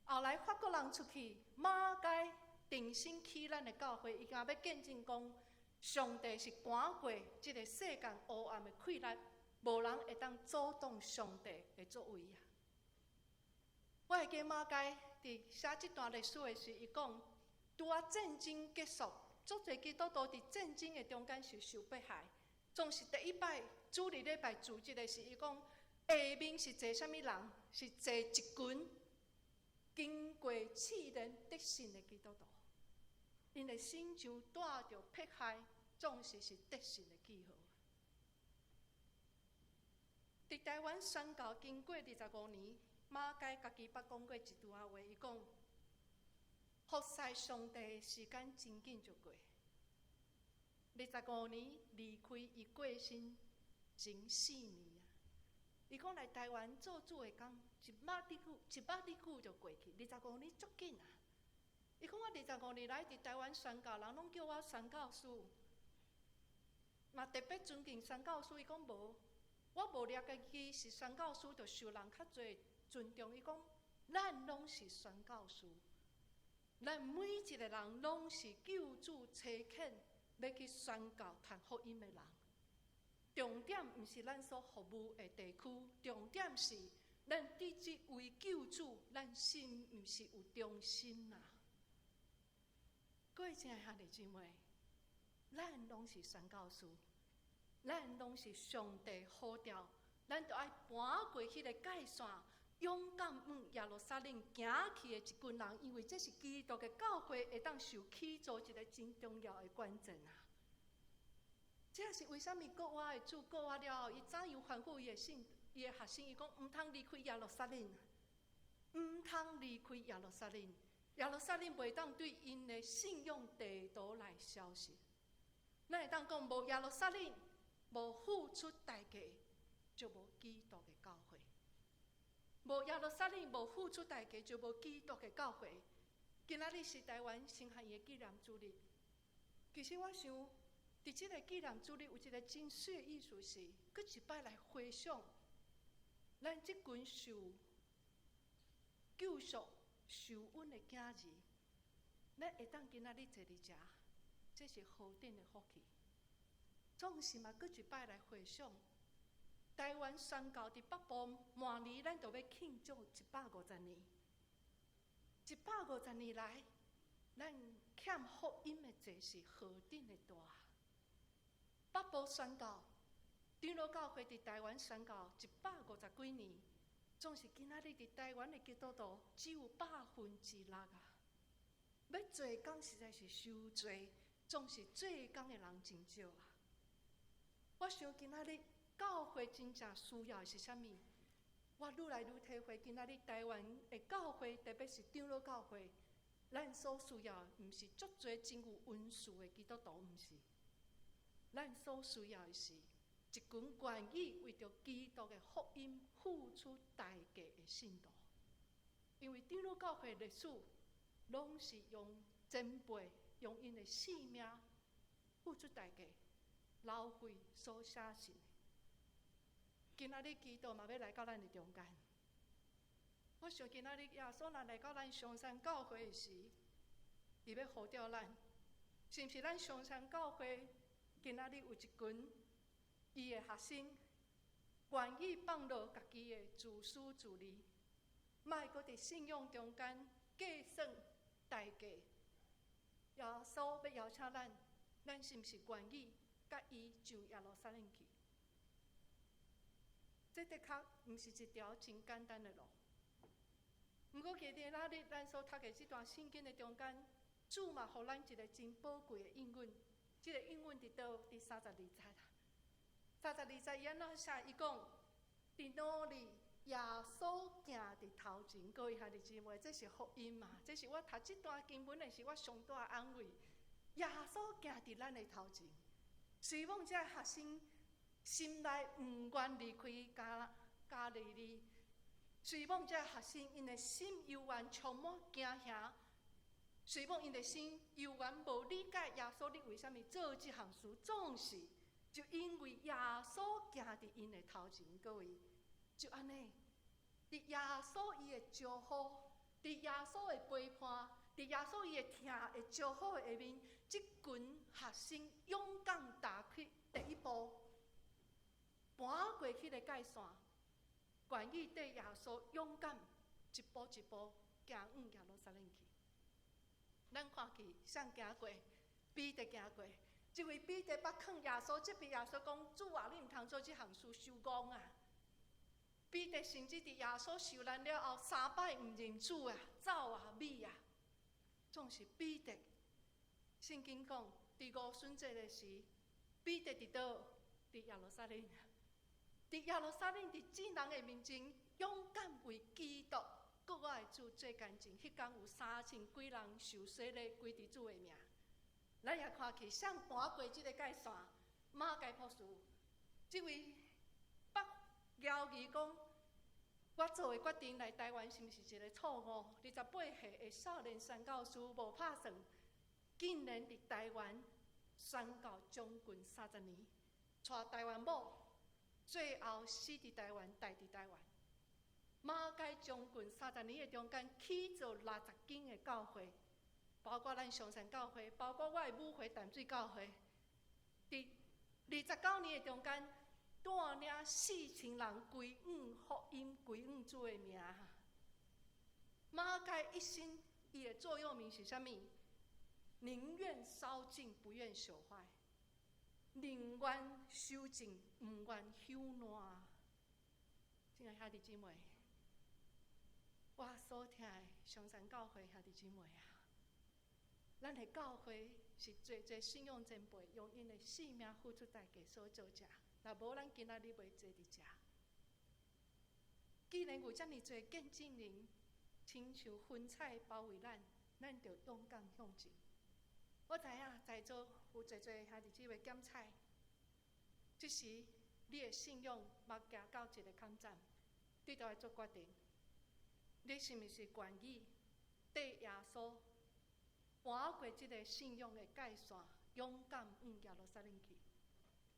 後來法國人出去，馬偕重新起咱的教會，伊敢欲見證講，上帝是趕過這个世間黑暗的氣力，無人會當阻擋上帝的作為啊！我會記馬偕佇寫這段歷史的時，伊講，拄仔戰爭結束，足濟基督徒佇戰爭的中間是受迫害。總是第一擺主日禮拜主日的時，伊講下面是坐啥物人？是坐一群經過試煉得勝的基督徒，𪜶的心像帶著迫害，總是是得勝的記號。佇台灣宣教經過25年。馬偕家己捌講過一段仔話，伊講：服侍上帝的時間真緊就過，二十五年離開伊過身前4年啊。伊講來台灣做主的工，一捌日久，一捌日久就過去，二十五年足緊啊。伊講我二十五年來佇台灣宣教，人攏叫我宣教師，嘛特別尊敬宣教師。伊講無，我無掠家己是宣教師，就受人較濟尊重。伊講，咱攏是宣教師，咱每一个人攏是救主差遣欲去宣教傳福音的人。重點毋是咱所服務的地區，重點是咱對這位救主，咱心毋是有忠心啊！各位親愛兄弟姊妹，咱攏是宣教師，咱攏是上帝呼召，咱著愛搬過彼个界線，勇敢往耶路撒冷行去的一群人，因為這是基督的教會會當受起造一个真重要的關鍵啊！這是為啥物國外的主過活了後，伊怎樣吩咐伊的信、伊的學生？伊講毋通離開耶路撒冷，毋通離開耶路撒冷。耶路撒冷袂當對𪜶的信仰地圖來消失。咱會當講，無耶路撒冷，無付出代價，就無基督的教會。無耶路撒冷，無付出代價，就無基督的教會。今仔日是台灣神學院的紀念主日。其實我想，佇這个紀念主日有一个真媠的意思是，閣一擺來回想，咱這群受救贖、受恩的囝兒，咱會當今仔日坐佇遮，這是何等的福氣！總是嘛，閣一擺來回想，台灣宣教佇北部，明年咱就欲慶祝150年。150年來，咱欠福音的債是何等的大。北部宣教，長老教會佇台灣宣教150幾年，總是今仔日佇台灣的基督徒只有6%啊！欲做工實在是傷濟，總是做工的人真少啊！我想今仔日教會真正需要的是啥物？我愈來愈體會，今仔日台灣的教會，特別是長老教會，咱所需要的毋是足濟真有恩賜的基督徒，毋是。咱所需要的是一群願意為著基督的福音付出代價的信徒。因為長老教會歷史，攏是用前輩用𪜶的性命付出代價，流血所寫成的。今仔日基督嘛欲來到咱的中間。我想今仔日耶穌若來到咱松山教會的時，伊欲呼召咱，是毋是咱松山教會今仔日有一群伊的學生，願意放落家己的自私自利，莫閣佇信仰中間計算代價。耶穌欲邀請咱，咱是毋是願意佮伊上耶路撒冷去？這的確毋是一條真簡單的路。毋過，今日咱咱所讀的這段聖經的中間，主嘛予咱一個真寶貴的應允。這個應允佇佗？佇32節。32節伊按怎寫？伊講：佇哪裡耶穌行佇頭前，各位兄弟姊妹，這是福音嘛？這是我讀這段經文的時，我上大安慰。耶穌行佇咱的頭前，雖罔這學生心內毋願離開加利利，雖罔這學生𪜶的心猶原充滿驚嚇，雖罔𪜶的心猶原無理解耶穌你為啥物做這項事，總是就因為耶穌行佇𪜶的頭前，各位就按呢，佇耶穌伊的招呼，佇耶穌的陪伴，佇耶穌伊的疼的招呼的下面，這群學生勇敢踏出第一步，搬過彼个界線，願意綴耶穌勇敢一步一步行往耶路撒冷去。咱看見誰行過？彼得行過。這位彼得捌勸耶穌，責備耶穌講：主啊，你毋通做這項事，傷戇啊！彼得甚至佇耶穌受難了後，三擺毋認主啊，走啊，覕啊，總是彼得。聖經講，佇五旬節的時，彼得佇佗？佇耶路撒冷。佇耶路撒冷，佇眾人的面前，勇敢為基督國我的主做見證。彼工有3000幾人受洗禮，歸佇主的名。咱也看見，誰搬過這个界線？馬偕博士，這位捌猶豫講，我做的決定來台灣是毋是一个錯誤？28歲的少年宣教師無拍算，竟然佇台灣宣教將近30年，娶台灣某，最後死佇台灣，代佇台灣。馬偕將近三十年的中間，起造60間的教會，包括咱松山教會，包括我的母會淡水教會。佇29年的中間，帶領4000人歸向福音，歸向主的名。馬偕一生，伊的座右銘是啥物？寧願燒盡，不願朽壞；寧願燒盡，毋願朽爛。親愛兄弟姊妹，我所疼的松山教會兄弟姊妹啊，咱的教會是濟濟信仰前輩用𪜶的性命付出代價所造成，若無咱今仔日袂坐佇遮。既然有遮爾濟見證人，親像雲彩包圍咱，咱就勇敢向前。我知影在座有濟濟兄弟姊妹檢採，這時你的信仰嘛行到一个坎站，你著愛做決定，你是毋是願意綴耶穌搬過這个信仰的界線，勇敢往耶路撒冷去？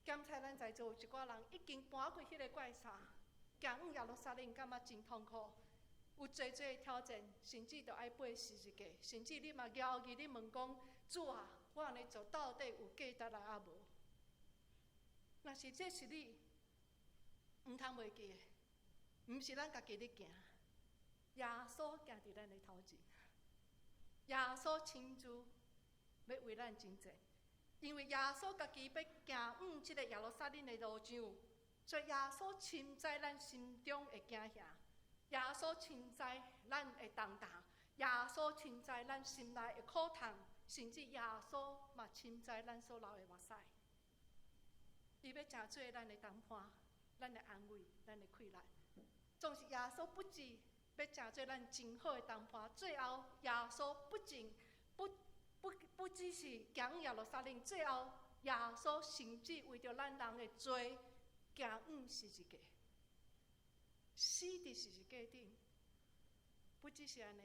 檢採咱在座有一寡人已經搬過彼个界線，行往耶路撒冷，感覺真痛苦，有濟濟挑戰，甚至著愛背十字架，甚至你嘛猶豫，你問講：主啊，我按呢做到底有價值抑無？若是這是你，毋通袂記的，毋是咱家己咧行，耶穌行佇咱的頭前。耶穌親自欲為咱征戰，因為耶穌家己欲行往這个耶路撒冷的路上，所以耶穌深知咱心中的驚嚇，耶穌深知咱的重擔，耶穌深知咱心內的苦痛，甚至耶穌嘛深知咱所流的目屎。伊欲成做咱的同伴，咱的安慰，咱的氣力。總是耶穌不止欲成做咱真好的同伴，最後耶穌不僅不不不只是行耶路撒冷，最後耶穌甚至為著咱人的罪行往十字架，死佇十字架頂。不只是按呢，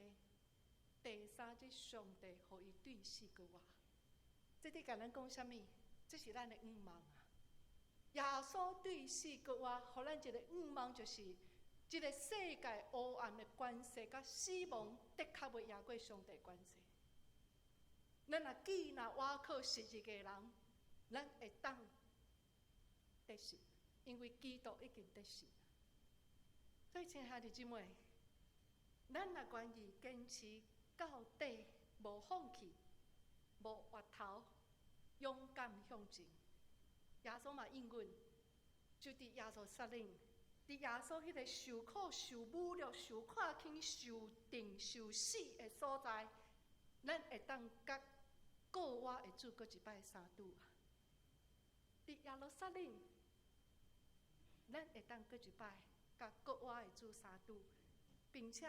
第三日上帝予伊對死閣活。這佇共咱講啥物？這是咱的向望啊！耶穌對死閣活，予咱一个向望，就是這个世界黑暗的權勢佮死亡，的確袂贏過上帝權勢。咱若既若倚靠十字架的人，咱會當得勝，因為基督已經得勝。所以，親愛的姊妹，咱若願意堅持到底，無放棄，無回頭，勇敢向前。耶穌嘛應允，就佇耶路撒冷，佇耶穌彼个受苦、受侮辱、受看輕、受釘、受死的所在，咱會當佮復活的主閣一擺相拄啊！佇耶路撒冷，咱會當閣一擺佮復活的主相拄，並且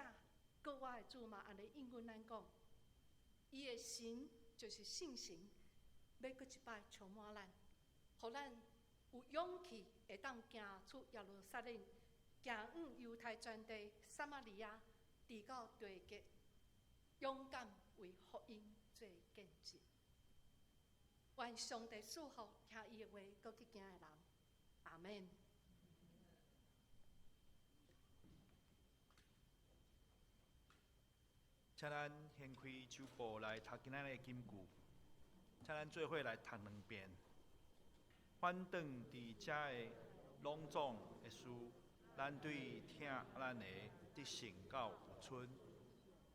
復活的主嘛按呢應允咱講，伊的神就是聖神，欲閣一擺充滿咱，予咱有勇氣會當行出耶路撒冷，行往猶太全地、撒瑪利亞，直到地極，勇敢為福音做見證。願上帝賜福聽伊的話，閣去行的人。阿門。請咱掀開手簿來讀今仔日的金句，請咱做伙來讀兩遍。反轉佇遮的攏總的事，咱對疼咱的得勝到有賰。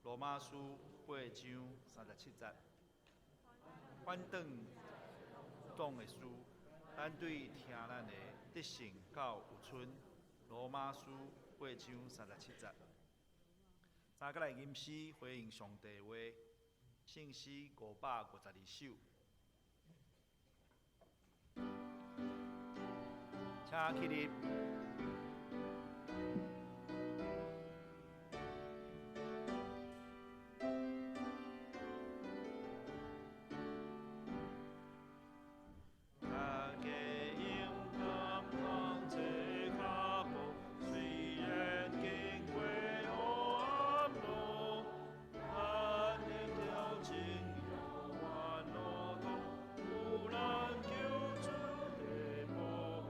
羅馬書八章三十七節。反轉總的事，咱對疼咱的得勝到有賰。羅馬書八章三十七節。三個來吟詩回應上帝話，聖詩552首。請起立。大家勇敢向前跤步，雖然經過黑暗路，咱的挑戰猶原路途，有咱救主的保護。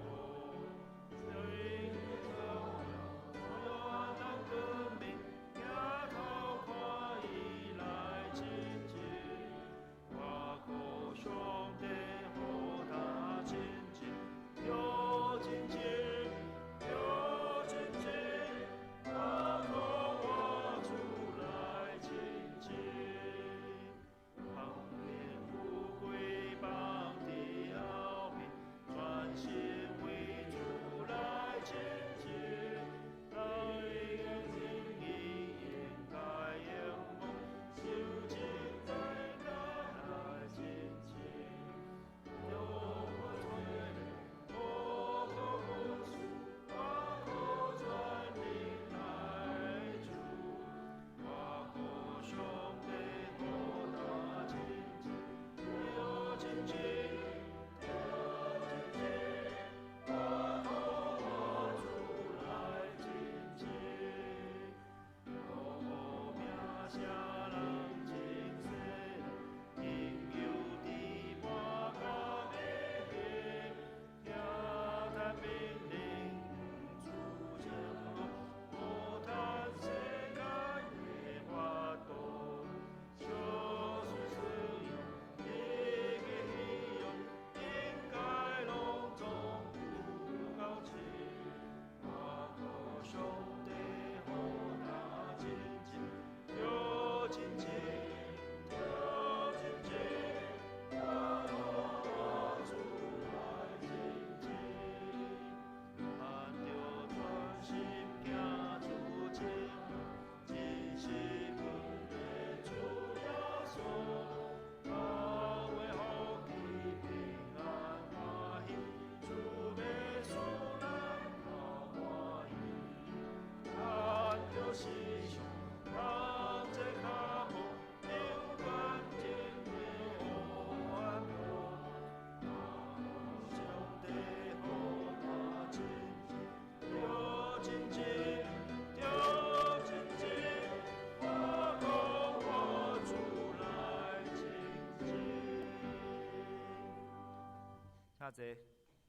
遐濟。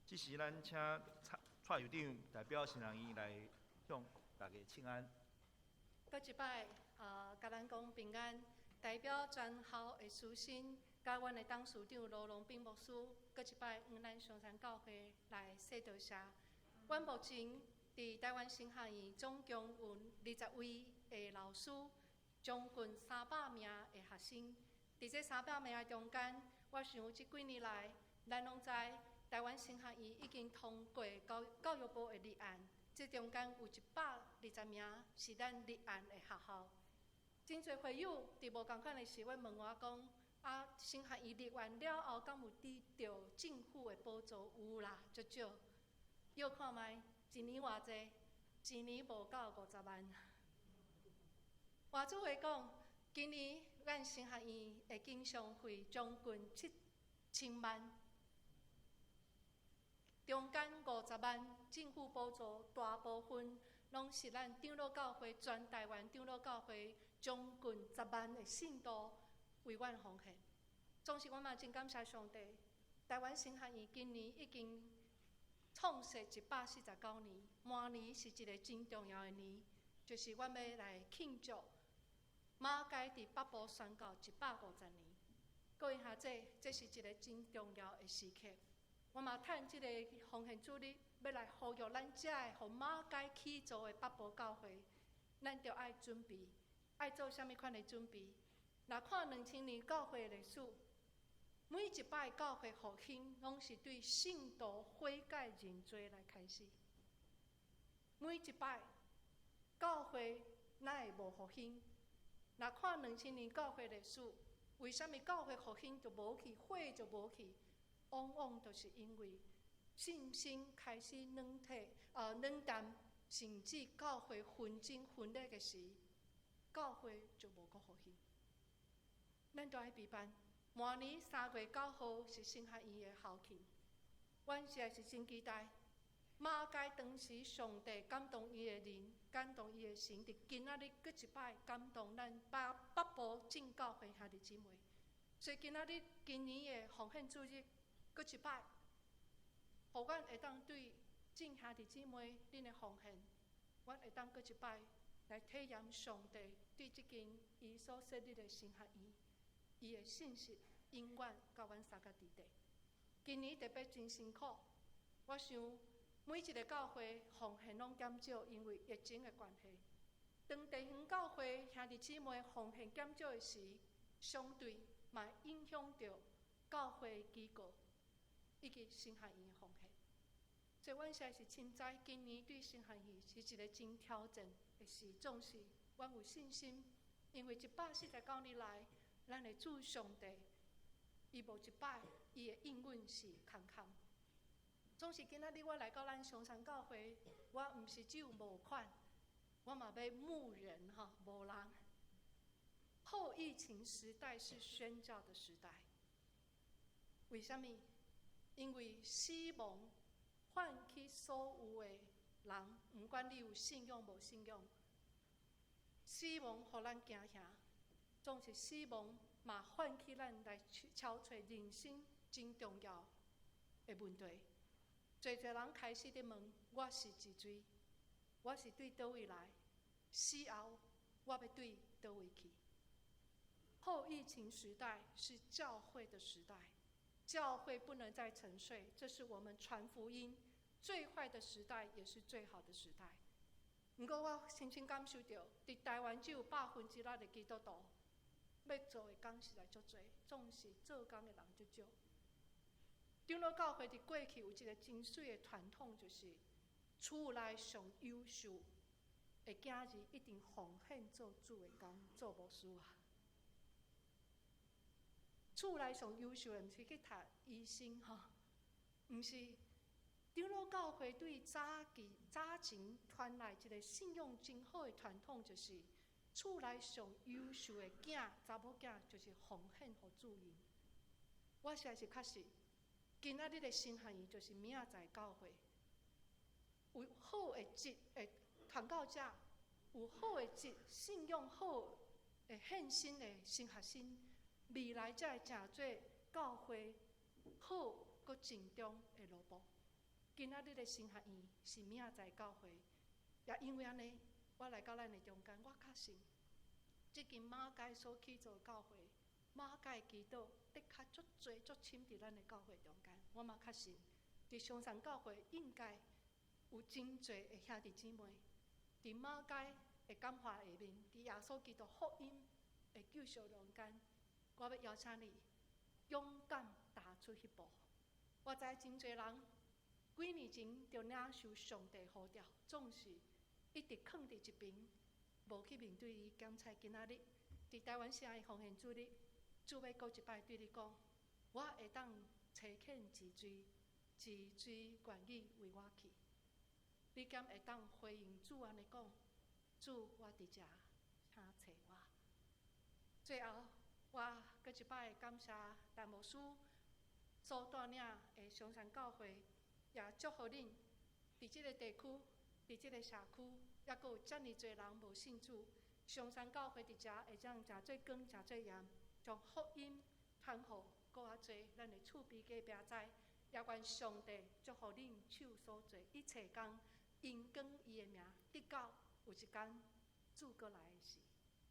這時咱請蔡校長代表神學院來向大家請安。閣一擺，共咱講平安，代表全校的師生，佮阮的董事長羅龍斌牧師，閣一擺向咱松山教會來說多謝。阮目前佇臺灣神學院總共有20位的老師，將近300名的學生。佇這300名的中間，我想這幾年來，咱攏知臺灣神學院已經通過教育部的立案，這中間有120名是咱立案的學校。真濟會友佇無仝款的時，阮問我講：啊，神學院立案了後，敢有得著政府的補助？有啦，足少。臆看覓，一年偌濟？一年無夠50萬。換句話講，今年咱神學院的經常費將近7000萬，中間50萬政府補助，大部分攏是咱長老教會全臺灣長老教會將近10萬的信徒為阮奉獻。總是我嘛真感謝上帝，臺灣神學院今年已經創設149年，明年是一個真重要的年，就是阮欲來慶祝馬偕佇北部宣教150年。各位兄弟，這是一個真重要的時刻。我嘛趁這個奉獻主日，欲來呼籲咱遮的予馬偕起造的北部教會，咱著愛準備，愛做啥物款的準備？若看2000年教會歷史，每一擺教會復興，攏是對信徒悔改認罪來開始。每一擺教會哪會無復興？若看兩千年教會歷史，為啥物教會復興就無去，火就無去？往往就是因為信心開始軟退、冷淡，甚至教會紛爭分裂的時，教會就無閣復興。咱都愛備辦，明年3月9號是神學院的校慶，阮實在是真期待。馬偕當時上帝感動伊的靈，感動伊的神，佇今仔日閣一擺感動咱北部眾教會兄弟姊妹。所以今仔日今年的奉獻主日，閣一擺，予阮會當對眾兄弟姊妹恁的奉獻，阮會當閣一擺來體驗上帝對這間伊所設立的神學院，伊的信實永遠佮阮相佮佇底。今年特別真辛苦，我想每一個教會奉獻攏減少，因為疫情的關係。當地方教會兄弟姊妹奉獻減少的時，相對嘛影響著教會機構以及神學院的奉獻。所以，阮實在是深知今年對神學院是一個真挑戰的事。總是，阮有信心，因為149年來，咱的主上帝，伊無一擺，伊的應允是空空。總是今仔日我來到咱松山教會，我毋是只有募款，我嘛欲募人吼，募人。後疫情時代是宣教的時代，為啥物？因為死亡喚起所有的人，毋管你有信仰無信仰，死亡予咱驚嚇，總是死亡嘛喚起咱來敲揣人生真重要的問題。濟濟人開始佇問：我是一誰？我是對佗位來？死後我欲對佗位去？後疫情時代是教會的時代，教會不能再沉睡，這是我們傳福音最壞的時代，也是最好的時代。毋過我深深感受著，佇臺灣只有6%的基督徒，欲做的工實在足濟，總是做工的人足少。長老教會佇過去有一個真媠的傳統，就是厝內上優秀的囝兒一定奉獻做主的工，做牧師啊。厝內上優秀的，毋是去讀醫生吼，毋是長老教會對早期早前傳來一個信仰真好的傳統，就是厝內上優秀的囝，查某囝就是奉獻予主人。我實在是確實，今仔日的神學院就是明仔載教會有好的質的傳教者，有好的質信仰好的獻身的神學生，未來才會成做教會好，閣閣盡忠的奴僕。今仔日的神學院是明仔載教會，也因為按呢，我來到咱的中間，我確信，這間馬偕所起造教會，馬偕祈禱的確足濟足深佇咱的教會中間。我嘛確信，佇松山教會應該有真濟的兄弟姊妹，佇馬偕的感化下面，佇耶穌基督福音的救贖中間，我欲邀請你勇敢踏出彼步。我知真濟人幾年前就領受上帝呼召，總是一直囥佇一邊，無去面對伊。感謝今仔日佇台灣城的奉獻主日，主欲閣一擺對你講：我會當差遣治罪，治罪願意為我去。你敢會當回應主按呢講？主，我佇遮，請揣我。最後，我閣一擺感謝陳牧師所帶領的松山教會，也祝福恁佇這个地區、佇這个社區，猶閣有遮爾濟人無信主。松山教會佇遮會當誠做光、誠做鹽，將福音傳予閣較濟咱的厝邊隔壁知。也願上帝祝福恁手所做一切工，榮光伊的名，直到有一工主閣來的時，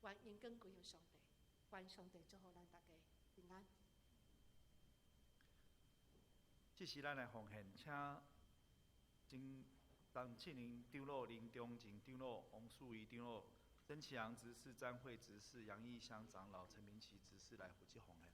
願榮光歸予上帝，願上帝祝福咱大家平安。這是咱來奉獻，請曾陳慶林長老、林中正長老、王淑儀長老、曾啟陽執事、詹惠執事、楊義香長老、陳明奇執事來負責奉獻。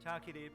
請起立。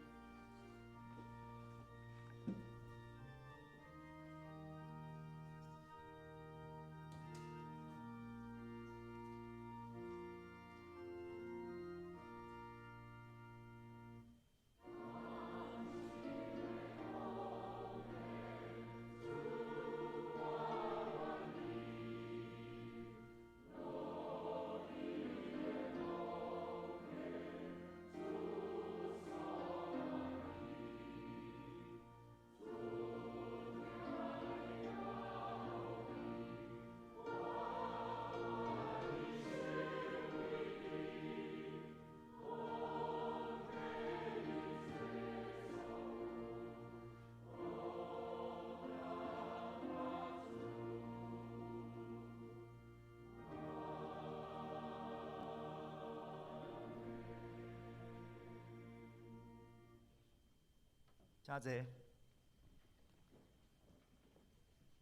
請坐。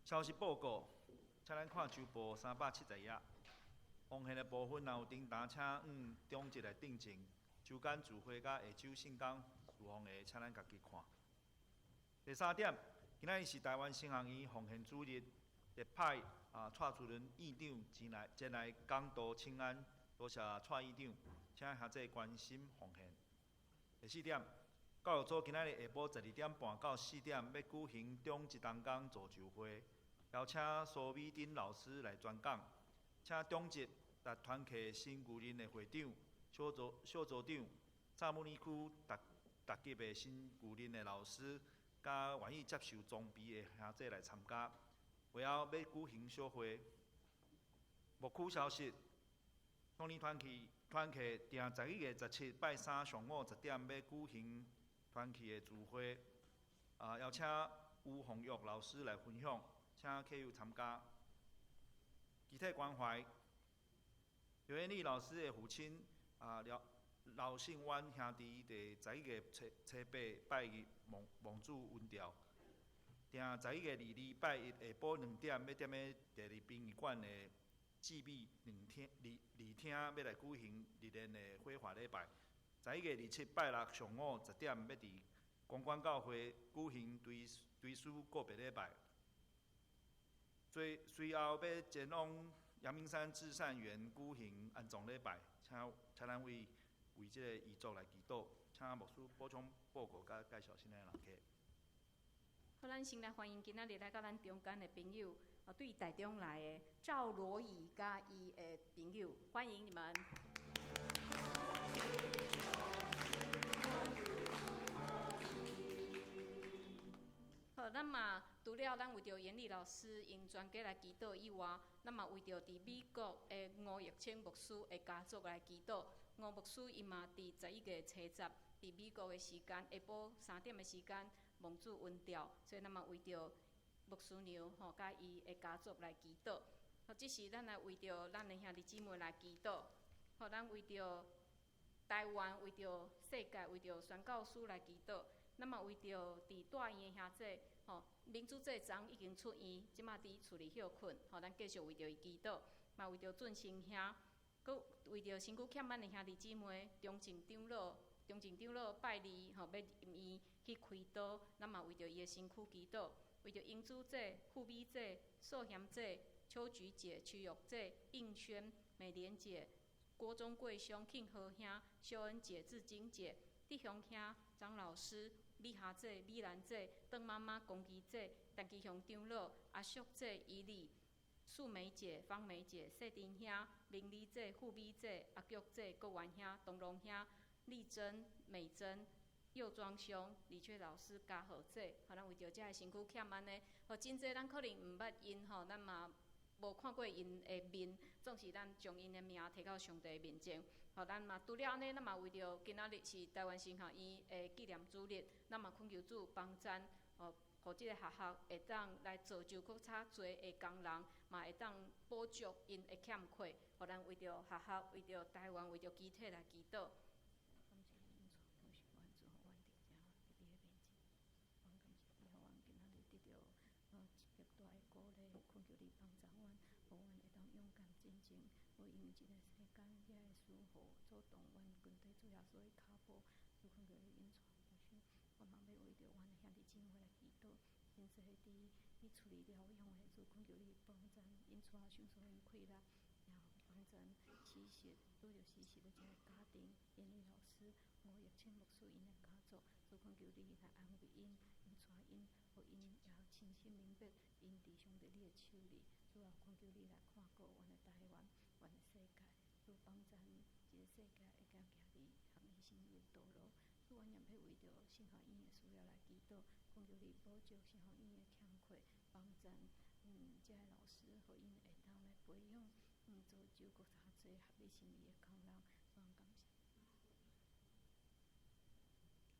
消息報告，請咱看周報370頁。奉獻的部分，若有訂單，請按中日來訂正。周間聚會佮下晝聖工事奉的，請咱家己看。第三點，今仔日是台灣神學院奉獻主日，特派蔡主任院長前來講道請安，多謝蔡院長，請兄弟關心奉獻。第四點，教育組今仔日下晡12點半到4點欲舉行中職同工造就會，邀請蘇美珍老師來專講，請中職及團契新舊任的會長、小組長、查姆尼區逐逐級的新舊任的老師，佮願意接受裝備的兄弟來參加。會後欲舉行小會。牧區消息，少年團契定11月17拜三上午10點欲舉行團契的聚會，邀請吳鳳玉老師來分享，請客友參加。肢體關懷，劉艳麗老師的父親廖劉信灣兄弟佇11月初8拜日望主恩召。定11月22拜一下晡2點，欲踮咧第二殯儀館的姊美二廳，欲來舉行日蓮的火化禮拜。11月27拜六上午10點，欲佇公館教會舉行追思告別禮拜。隨後欲前往陽明山至善園舉行安葬禮拜，請咱為這個遺族來祈禱。請牧師補充報告佮介紹新的人客。好，咱先來歡迎今仔日來到咱中間的朋友，對台中來的趙羅儀佮伊的朋友，歡迎你們。好，咱嘛除了咱為著嚴麗老師𪜶全家來祈禱以外，咱嘛為著佇美國的吳玉清牧師的家族來祈禱。吳牧師伊嘛佇11月初10，佇美國的時間下晡3點的時間蒙主恩召，所以咱嘛為著牧師娘吼佮伊的家族來祈禱。好，這時咱來為著咱的兄弟姊妹來祈禱。好，咱為著台灣、為著世界、為著宣教師來祈禱。咱嘛為著佇大院的兄弟，吼，民主這昨已經出院，這馬佇厝裡歇睏，吼，咱繼續為著伊祈禱。嘛為著俊生兄，閣為著身軀欠咱的兄弟姊妹，中正長老拜二吼，欲入院去開刀，咱嘛為著伊的身軀祈禱。為著英珠姐、富美姐、素賢姐、秋菊姐、邱玉姐、應軒、美蓮姐、郭忠貴兄、慶和兄、秀恩姐、志晶姐、弟兄兄、張老師、美霞姐、美蘭姐、鄧媽媽、龚吉姐、陳吉雄長老、阿淑姐、伊麗、素梅姐、方梅姐、謝丁兄、明麗姐、富美姐、阿菊姐、國元兄、東龍兄、麗珍、美珍、右莊兄、李雀老師、嘉豪姐，予咱為著遮个身軀欠安呢，予真濟咱可能毋捌𪜶吼，咱嘛無看過𪜶的面，總是咱將𪜶的名提到上帝面前。予咱嘛除了按呢，咱嘛為著今仔日是台灣神學院的紀念主日，咱嘛懇求主幫贊，予這个學校會當來造就閣較濟的工人，嘛會當補足𪜶的欠缺。予咱為著學校、為著台灣、為著肢體來祈禱。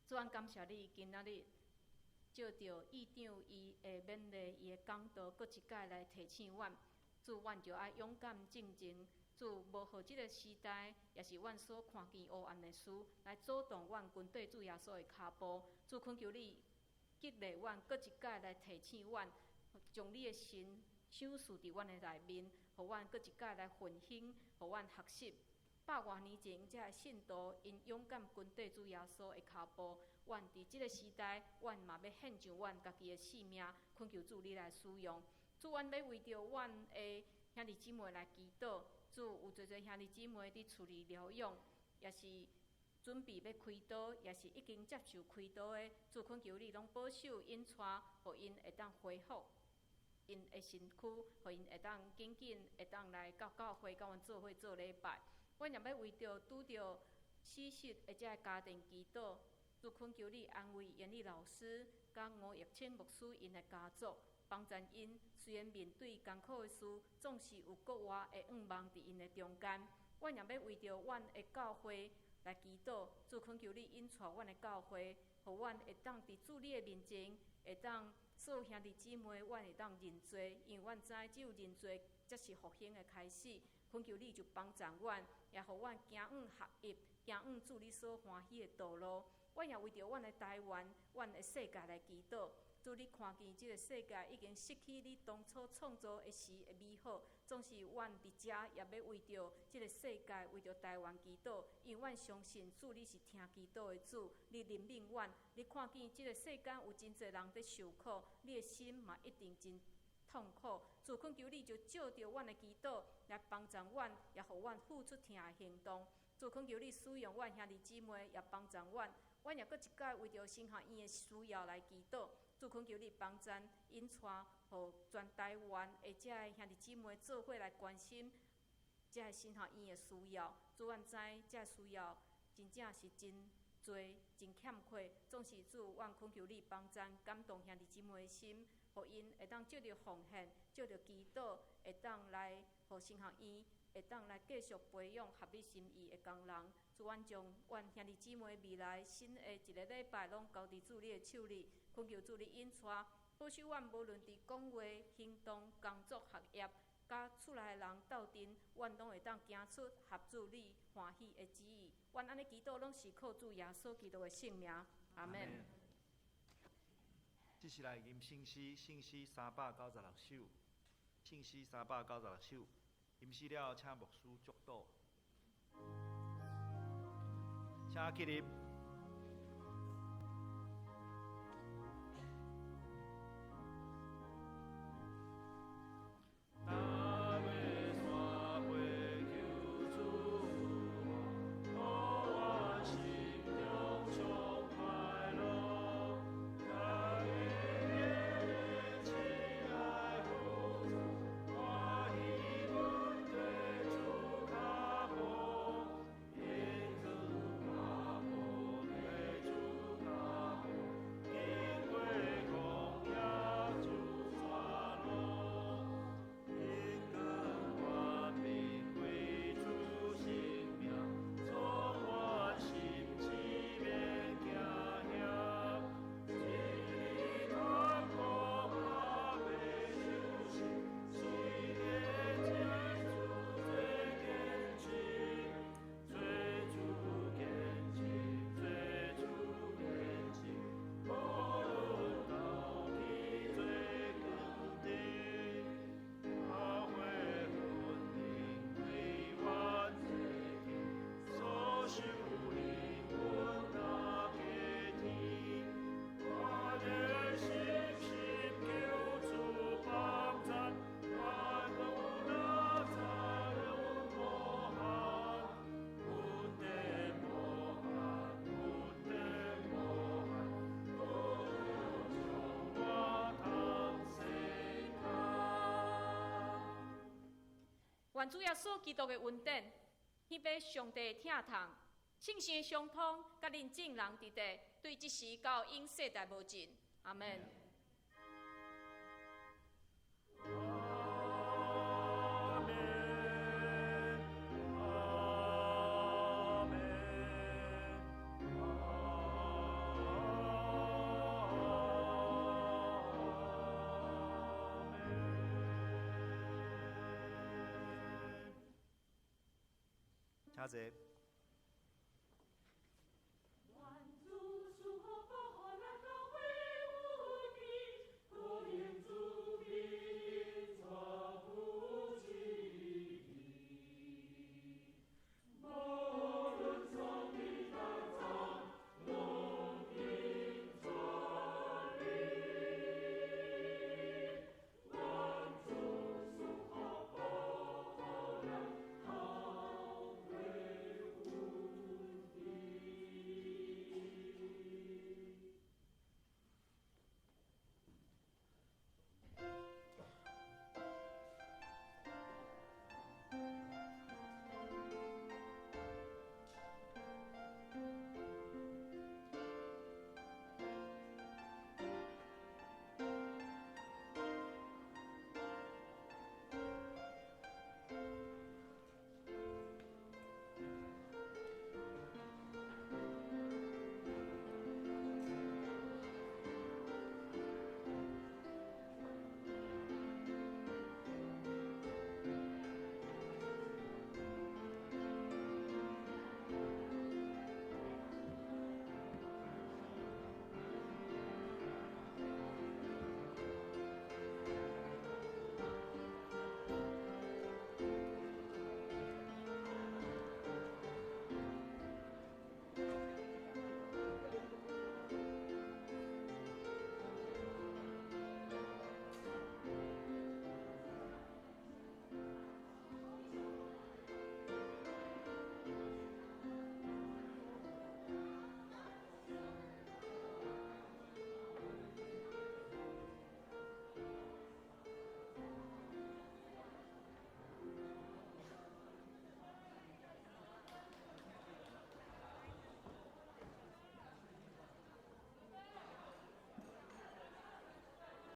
主，阮感謝你，今仔日藉著院長伊的勉勵，伊的講道，閣一擺來提醒阮。主，阮著愛勇敢進前。主，無予這个時代，也是阮所看見黑暗的事，來阻擋阮跟綴主耶穌的跤步。主，懇求你激勵阮，閣一擺來提醒阮，將你的神賞賜佇阮的內面，予阮閣一擺來奮興，予阮學習。百外年前，這个信徒𪜶勇敢跟綴主耶穌的跤步。阮佇這个時代，阮嘛欲獻上阮家己的性命，懇求主你來使用。主，阮欲為著阮的兄弟姊妹來祈禱。主，有濟濟兄弟姊妹佇厝裡療養，抑是準備欲開刀，抑是已經接受開刀的。主，懇求你攏保守𪜶帶，予𪜶會當恢復𪜶的身軀，予𪜶會當緊緊會當來到教會，佮阮做伙做禮拜。阮也欲為著拄著死訊的這个家庭祈禱。主，懇求你安慰嚴麗老師，佮吳玉清牧師𪜶的家族，幫贊𪜶。雖然面對艱苦的事，總是有國外的向望佇𪜶的中間。阮也欲為著阮的教會來祈禱。主，懇求你引帶阮的教會，予阮會當佇主你的面前，會當所有兄弟姊妹，阮會當認罪，因為阮知只有認罪，才是復興的開始。懇求你就幫贊阮，也予阮行往合一，行往主你所歡喜的道路。阮也為著阮的台灣、阮的世界來祈禱。主，你看見這个世界已經失去你當初創造的時的美好，總是阮佇遮也欲為著這个世界、為著台灣祈禱，因為阮相信主你是聽祈禱的主，你憐憫阮，你看見這个世間有真濟人佇受苦，你的心嘛一定真痛苦。主，懇求你就照著阮的祈禱來幫助阮，也予阮付出疼的行動。主，懇求你使用阮兄弟姊妹，也幫助阮。阮也閣一擺為著神學院的需要來祈禱。主，懇求你幫贊引帶，予全台灣的這个兄弟姊妹做伙來關心這个神學院的需要。主，阮知這个需要真正是真濟、真欠缺。總是主，阮懇求你幫贊感動兄弟姊妹的心，予𪜶會當藉著奉獻、藉著祈禱，會當來予神學院會當來繼續培養合你心意的工人。主，阮將阮兄弟姊妹未來新的一个禮拜攏交佇主你的手裡，懇求主你引帶，保守阮無論佇講話、行動、工作、學業，佮厝內的人鬥陣，阮攏會當行出合主你歡喜的旨意。阮按呢祈禱，攏是靠主耶穌基督的聖名。阿們。接下來吟聖詩，聖詩396首，聖詩396首，吟詩了，請牧師祝禱。請起立。願主耶穌基督的恩典，天父上帝的疼痛，聖神的相通，佮恁眾人佇佇，對這時到永世代無盡。阿們。阿們，阿們，阿們。請坐。